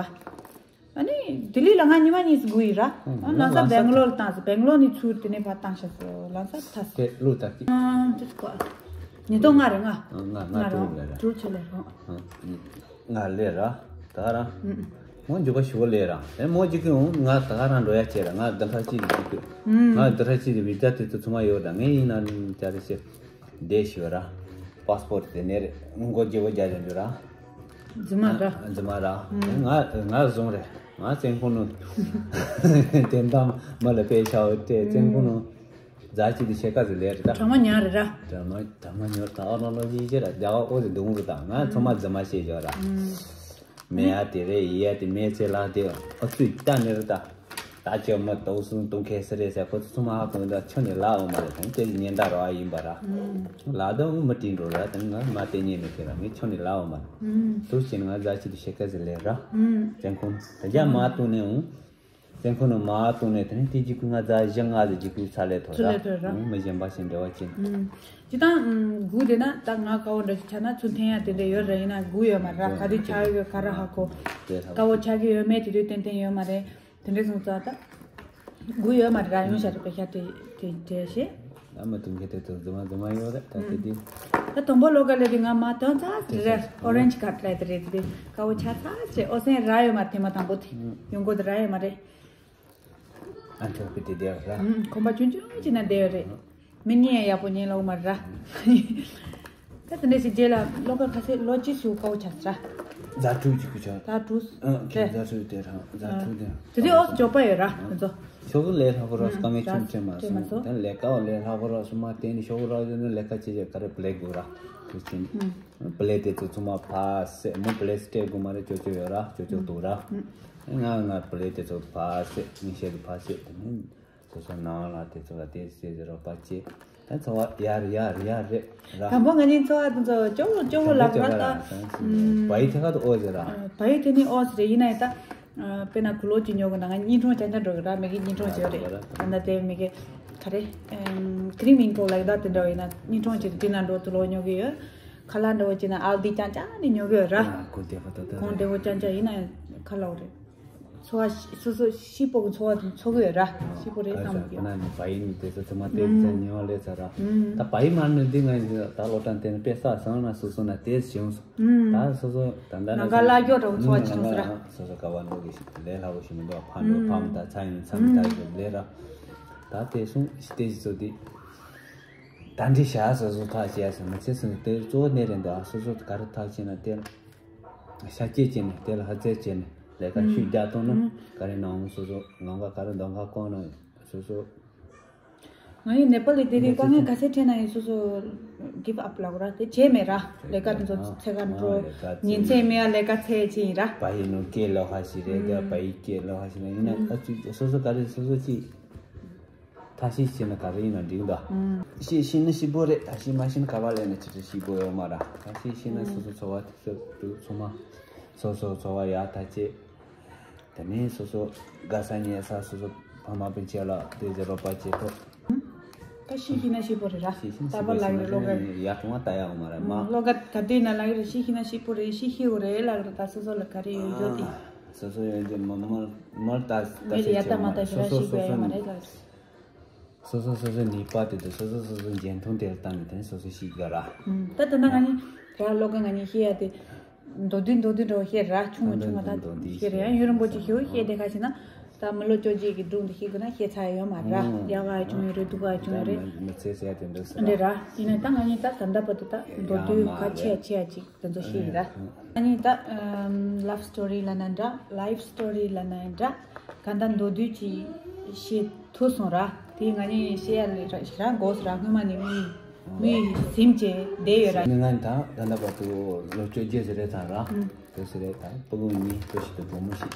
ཨ་ནི་ལྡི་ལི་ལ་ང་ཉི་མ་གཉིས་སུ་སྒུག་ཡིན་ར། ཨ་ལམ་སང་སྦེང་ལོར་བཏང་སོང་། སྦེང་ལོར་ནས་ཚུར་དེ་ནས་ཕར་བཏང་ཤག་སོང་། ལམ་སང་ཐ་སོང་། དེ་ལོ་ད་ཀི་ཨ་དེ་ཚོ་ག་ཉིས་སྟོང་ལྔ་རེད་ང་། ལྔ་ལྔ་ལྔ་ར་དྲུག་ལས་ར། དྲུག་ཆེ་ལས་ར། ང་ལས་ར། ད་ར། མོ་འཇུག་པ་ཞུ་བ་ལས་ར། ཨེ་མོ་གཅིག་གི་འོང་ང་ད་ར་འགྲོ་ཡ་བྱས་ར། ང་ད་ཁ་ཅིག་གི་འཇུག་གི་ང་ད་ཁ་ཅིག་གི་བི་ཛ་དེ་ཚོ་ཚང་མ་ཡོད་ད། ངས་ཡིན་ན་ནི་ཅ་རེ་ཤེ་བསྡད་ཞུ་བ་ར། པཱ་སི་པོར་ཊི་དེ་ནས་རེད་མགོ་རྒྱལ་བོ་རྒྱ་ལེན་རྒྱུ་ར། རྫུན་མ་ར། རྫུན་མ་ར། ང་ང་བཟུང་རེད། ང་བཙན་ཁོང་ནོ། དེ་འདམ་མ་ལ་པེ་ཤ་བོ་དེ་བཙན་ཁོང་ནོ། རྫ་ཆུ་དེ་ཤེལ་ཀ་ཟི་ལེ་རེད་ད། གྲང་མ་ཉར་རེད་ར། གྲང་མ་གྲང་མ་ཉོར་དང་ཨོ་ལོ་ལོ་ཡི་ཅེ་ར་རྒྱ་བ་ཨོ་ཟི་དུང་རུ་དང་ང་ཚོ་མ་རྫི་མ་ཤེས་ཞོ་ར། མེ་ཡ་དེ་རེད་ཡི་ཡ་དེ་མེ་ཚེ་ལ་དེ་ཨོ་ཚུ་ད་ནི་རུ་ད། ད་ཅི་མ་དོ་སུན་དུང་ཁེ་སི་རེད་ཟེར་ཁོ་ཚོ་ཚོ་མ་ཧ་གོ་ད་ཆོ་ནི་ལ་ཨོ་མ་རེད་དང་དེ་ཉེན་ད་ར་ཡིན་པ་ར། ལ་ད་ཨུ་མ་ཏིན་རུ་ར་དང་ང་མ་དེ་ཉེ་མི་ཁེ་ར་མི་ཆོ་ནི་ལ་ཨོ་མ་ར། དུ་ཅི་ང་རྫ་ཆུ་དེ་ཤེལ་ཀ་ཟི་ལེ་ར། བཙན་ཁོང་ད་རྒྱ་མ་ཏུ་ནི་ཨུ། སེམས་ཁོ་ནས་མ་བཏུང་ནས་དེ་ནས་དེ་འཇིགས་སྐུལ་ང་རྫ་བཞི་ལྔ་ཟེར་འཇིགས་སྐུལ་ཚ་ལས་ཐོར་ཚ་ལས་ཐོར་ར། ར། མི་གཞན་པ་ཞིག་འབྲེལ་བ་ཅན། ཅི་ལྟར་སྒུག་བསྡད་ན་ད་ང་དཀར་པོ་འདྲ་ཞིག་ཆགས་ན་ཚུར་འཐེན་ཡ་དེ་འདྲ་ཡོད་ར། ཡིན་ན་སྒུག་ཡོད་མ་ར། ག་དུས་ཆགས་ཡོད་ག་ར་ཧ་གོ། དཀར་པོ་ཆགས་ཀྱི་ཡོད་མེད་དེ་དུས་ཏན་ཏན་ཡོད་མ་རེད། དེ་འདྲ་སོང་ཙང་ད་སྒུག་ཡོད་མ་རེད་ར། ཡོང་ཤ་རེད་པ་ཤ་དེ་དེ་དེ་ཞེས། ཨ་མ་དུང་གི་དེ་ཚོ་རྫུན་མ་རྫུན་མ་ཡོད་རེད་ད་དེ་དེ། ད་དང་པོ་ལོ་ག་ལེ་དེ་ང་མ་དོན་ཚ་ཟེར་རེད། ཨོ་རེན་ཇི་ཁ་ལ་དེ་རེད་དེ་དཀར་པོ་ཆགས་ཚ་ཅེ་ཨོ་སེན་ར་ཡོད་མ་རེད། དེ་མ་དང་པོ་དེ་ཡོང་གོ་དེ་ར་ཡོད་མ་རེད། ཨ་ཆོག་གི་དེ་དེ་ར། ཁོམ་པ་ཆུང་ཆུང་ཅིག་ན་བསྡད་ཡོད་རེད། མི་གཉིས་ཡག་པོ་ཉན་ལོག་མ་ར། ད་དེ་འདྲ་ཞིག་རྗེས་ལ་ལོ་ག་ཁ་ཤས་ལོ་གཅིག་ཞུ་དཀར་པོ་ཆགས་ར། ཟླ་དྲུག་ཅིག་གི་ཆགས། ཟླ་དྲུག་ཨ་ཁྱེད་ཟླ་དྲུག་དེ་རང་ཟླ་དྲུག་དེ། དེ་དུས་ཨོ་ཇོ་པ་ཡོད་ར་ང་ཚོ། ཤོག་གུ་ལས་ལྷག་པོ་རོགས་སྐམ་མེད་ཆུང་ཆེ་མ་སོང་། དེ་ལས་ཀའོ་ལས་ལྷག་པོ་རོགས་སུ་མ་བསྟན་ནས་ཤོག་གུ་རོགས་ཡོད་ན་ལས་ཀ་བྱེད་ཀྱི་ག་རེ་པ་ལེ་དགོས་ར། དུ་ཕྱིན། པ་ལེ་དེ་ཚོ་ཚང་མ་ཕ་སེ་མོ་པ་ལེ་སི་སྤྲད་དགོས་མ་རེད། ཅོ་ཅོ་ཡོད་ར་ཅོ་ཅོ་འདུག་ར། ང་ང་པ་ལེ་དེ་ཚོ་ཕ་སེ་མི་ཤེས་ཀྱི་ཕ་སེ་དེ་ནི། སོ་སོ་ནང་ལ་དེ་ཚོ་ལ་དེ་སེ་ཟེར་རོགས་པ་བྱེད། ད་འཚོ་བ་ཡར་ཡར་ཡར་རེད་ར། དང་པོ་ང་གཉིས་འཚོ་བ་དེ་ཚོ་སྐྱོ་བོ་སྐྱོ་བོ་ལབ་ར་ད། བ་ཡི་ཐད་ཀ་དུ་ཨོ་ཟེར་ར། བ་ཡི་དེ་ནི་ཨོ་ཟེར་རེད། ཡིན་ན་ཡང་ད། དཔེར་ན་གུ་ལོ་གཅིག་ཉོ་དགོས་ན་ང་གཉིས་གྲོང་རྐྱང་རྐྱང་འགྲོ་གི་ར། མི་གི་གཉིས་གྲོང་བྱེད་རེད། ད་ལྟ་དེ་མི་གི་ག་རེ། ཀི་རིམ་ཡིན་གོ་ལ་ཡི་ད་དེ་འདྲ་བ་ཡིན་ན་གཉིས་གྲོང་བྱེད་དེ་ན་འགྲོ་དུ་ལོ་ཉོ་གི་ཡོད། ཁ་ལག་འདྲ་བོ་བྱེད་ན་ཨལ་དི་རྐྱང་རྐྱང་ནས་ཉོ་གི་ཡོད་ར། གོང་དེ་བ་ད་ད་གོང་དེ་བོ་རྐྱང་རྐྱང་ཡིན་ན་ཁ་ལག་རེད། འཚོ་བ་ཤི་སོ་སོ་ཤི་པོ་གི་འཚོ་བ་དེ་འཚོ་གི་ཡོད་ར། ཤི་པོ་རེད་བསམ་གི་ཡོད། ཁོ་ན་ནི་བ་ཡིན་དེ་ཚོ་ཚང་མ་དེ་ཚོ་ཉོ་ལས་ཚར་ར། ད་བ་ཡི་མ་ནི་འདི་ང་ད་ལོ་གྲངས་དེ་ནི་དཔེ་ས་སང་ན་སོ་སོ་ན་དེ་བྱུང་སོང་། ད་སོ་སོ་ད་ད་ནང་ཀ་ལ་ཡོད་འགྲོ་འཚོ་བ་ཅི་ཐུབ་ས་ར། སོ་སོ་ཀ་བ་འགྲོ་གི་ཞིག་ལས་སླ་བོ་ཞིག་མི་འདུག་ཕ་འགྲོ་ཕམ་ད་ཚ་ཡིན་མཚམས་ད་ཡོད་ལས་ར། ད་དེ་སོང་ཞི་དེ་ཞིག་ཚོ་དེ། ད་འདི་བྱ་སོ་སོ་ཐག་བཅད་ཟེར་མི་ཚེ་སོ་སོ་དེ་གཙོ་བོ་གནས་རེད་འདུག་སོ་སོ་ག་རེ་ཐག་བཅད་ན་དེ་ལ་ཤ་སྐྱེས་བྱས་ནས་དེ་ལ་ཧ་ཚད་བྱས་ནས་ལས་ཀ་ཤུགས་རྒྱག་གཏོང་ན་ག་རེ་ནའང་སོ་སོ་ལམ་ཁ་ག་རེ་འདོན་ཁ་བསྐོང་ན་སོ་སོ། ང་ཡི་ནེ་པ་ལི་དེ་རིང་དཀའ་ངལ་ག་ཚད་འཕྲད་ན་ཡང་སོ་སོ་གིབ་ཨབ་ལབ་ར་དེ་བྱས་མེད་ར། ལས་ཀ་དེ་ཚོ་ཚད་ཀ་འགྲོ་ཉིན་མཚན་མེད་ལས་ཀ་ཚད་ཅི་ཡིན་ར། བ་ཡི་ནོ་སྐད་ལོ་ཁ་ཞིག་རེད་དེ་བ་ཡི་སྐད་ལོ་ཁ་ཞིག་ན་ཡིན་ན་ཨ་ཚུ་སོ་སོ་ག་རེ་སོ་སོ་ཅི། ཐ་ཤི་ཤི་ན་ག་རེ་ཡིན་ན་འགྲིག་འདུག་ཤི་ཤི་ན་ཤི་བོ་རེད། ཐ་ཤི་མ་ཤི་ན་ག་བ་ལས་ན་ཅི་ཅི་ཤི་བོ་ཡོད་མ་ར། ཐ་ཤི་ཤི་ན་སོ་སོ་འཚོ་བ་དེ་ཚོ་དུ་ཚོ་མ་སོ་སོ་འཚོ་བ་ཡག་ཐ་ཆེ། དེ་ནས་སོ་སོ་དགའ་ས་ཉལ་ས་སོ་སོ་ཕ་མ་སྤུན་མཆེད་ལ་དེ་ཚོ་རོགས་པ་བྱེད་ཐུབ། ད་ཤི་ཤི་ན་ཤི་བོ་རེད་ར། ཤི་ཤི་ན་ད་ཤི་བོ་པ་ལ་ཡོད་ལོ་ག་ཡག་ཐུང་བ་ལྟ་ཡག་མ་རེད་མ། ལོ་ག་ག་དུས་ན་ལ་ཡོད་ཤི་ཤི་ན་ཤི་བོ་རེད། ཤི་ཤི་བོ་རེད་ལ་ག་ད་སོ་སོ་ལ་ག་རེ་ཡོད་ཡོད་དེ། སོ་སོ་ཡོད་དེ་མ་མ་མ་ལྟ་ད་མི་ལ་ཡ་ད་མ་ད་ཤི་ན་ཤི་བོ་ཡོད་མ་རེད་ད། སོ་སོ་སོ་སོ་ནུས་པ་དེ་དང་སོ་སོ་སོ་སོ་འཇོན་ཐང་དེ་ལ་བལྟས་ནས་དེ་ནས་སོ་སོ་ཤེས་དགོས་ར། ད་ད་ན་ང་ནི་ར་ལོ་ག་ང་ནི་ཤེས་ཡ་དེ་མདོ་བསྡུས་མདོ་བསྡུས་འགྲོ་ཤེས་ར། ཆུང་མ་ཆུང་མ་ད་ཤེས་རེད། ཡང་ཡུན་རིང་པོ་ཅིག་ཤེས་ཤེས་དེ་ཁ་ཤས་ན་ད་མི་ལོ་བཅོ་བརྒྱད་ཀྱི་སྒྲུང་དེ་ཤེས་དགོས་ན་ཤེས་ཚར་ཡོད་མ་ར། ཡག་ག་བྱུང་ཡོད་རེད། སྡུག་ག་བྱུང་ཡོད་རེད། མི་ཚེ་ཟེར་དེ་འདྲ་ཟེར་ར། རེད་ར། ཡིན་ན་ད་ང་ནི་ད་ད་ལྟ་བར་དུ་ད་མདོ་བསྡུས་ག་ཆེ་ཆེ་ཡ་ཅིག་དེ་ཚོ་ཤེས་ཡིན་ར། ང་ནི་ད་ལབ་སི་ཊོ་རི་ལབ་ན་འདྲ། ལའིབ་སི་ཊོ་རི་ལབ་ན་འདྲ། ག་འདྲ་མདོ་བསྡུས་ཅིག་ཤེས་ཐུབ་སོང་ར། དེ་ང་གཉིས་བཤད་ཡ་ལས་ར་ཞིག་ར་འགོ་སོ་ར། སྔོན་མ་ནས་མི་མི་སེམས་ཅན་བསྡད་ཡོད་ར། ནི་ང་ད་ད་ལྟ་བར་དུ་ལོ་བཅོ་བརྒྱད་ཟེར་རེད་ཚར་ར། དེ་ཟེར་རེད་ད་སྤུ་གུ་གཉིས་བུ་ཞིག་དང་བུ་མོ་ཞིག་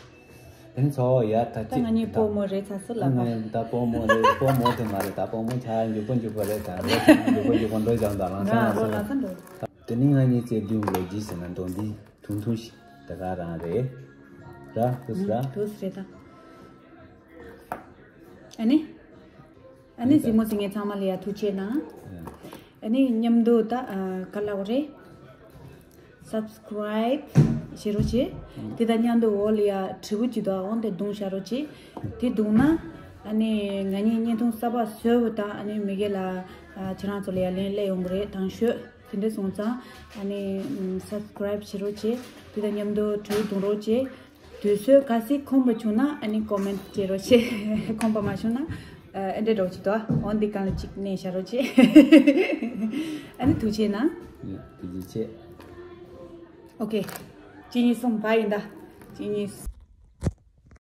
དེ་ནི་ཚོ་ཡ་ད་ད་ཅིག་ང་གཉིས་ད་སྤོ་མོ་རེད་ཚར་སོ་ལ་ང་ད་སྤོ་མོ་རེད། སྤོ་མོ་དེ་མ་རེད། ད་སྤོ་མོ་ཆ་མགྱོགས་པོ་མགྱོགས་པོ་རེད། ད་མགྱོགས་པོ་མགྱོགས་པོ་འགྲོ་བཞག་ད་རང་ས་ང་ལ་ས་ལ་ས་འགྲོ། དེ་ནི་ང་གཉིས་བཅས་བདུན་ལོ་རྒྱུས་ཟེར་ན་མདོ་འདི་ཐུང་ཐུང་ཞིག་ད་ག་རང་རེད་ར། ཐུགས་ར། ཐུགས་རེད་ད། ཨ་ནི། ཨ་ནི་གཟིགས་མོ་གཟིགས་མཁན་ཚང་མ་ལ་ཡ་ཐུགས་རྗེ་གནང་། ཨ་ནི་མཉམ་དུ་ད་ག་ལབ་རེད། སབ་སི་ཀ་རའིབ་བྱེད་རོགས་བྱེད། དེ་དང་མཉམ་དུ་འོག་ལ་ཡ་དྲིལ་བུ་ཅིག་འདུག་འོ་དེ་རྡུང་བཞག་རོགས་བྱེད། དེ་རྡུང་ན་ཨ་ནི་ང་གཉིས་བརྙན་ཐུང་གསར་པ་བཟོས་པ་དང་ཨ་ནི་མི་སྒེར་ལ་ཁྱེད་རང་ཚོ་ལ་ཡ་ལན་སླེབས་ཡོང་གི་རེད། དང་ཤོས་དེ་འདྲ་སོང་ཙང་ཨ་ནི་སབ་སི་ཀ་རའིབ་བྱེད་རོགས་བྱེད། དེ་དང་མཉམ་དུ་དྲིལ་བུ་རྡུང་རོགས་བྱེད། དུས་ཚོད་གལ་སྲིད་ཁོམ་པ་བྱུང་ན་ཨ་ནི་ཀོ་མེན་ཊི་བྱེད་རོགས་བྱེད། ཁོམ་པ་མ་བྱུང་ན་ཨ་འདྲ་རོགས་བྱེད་དོ། འོ་འདི་གང་ལ་གཅིག་གནས་བཞག་རོགས་བྱེད། ཨ་ནི་ཐུགས་རྗེ་གནང་། ཐུགས་རྗེ་ཆེ། ཨོ་ཁེ། གཅིག་གཉིས་གསུམ་བ་ཡིན་ད། གཅིག་གཉིས།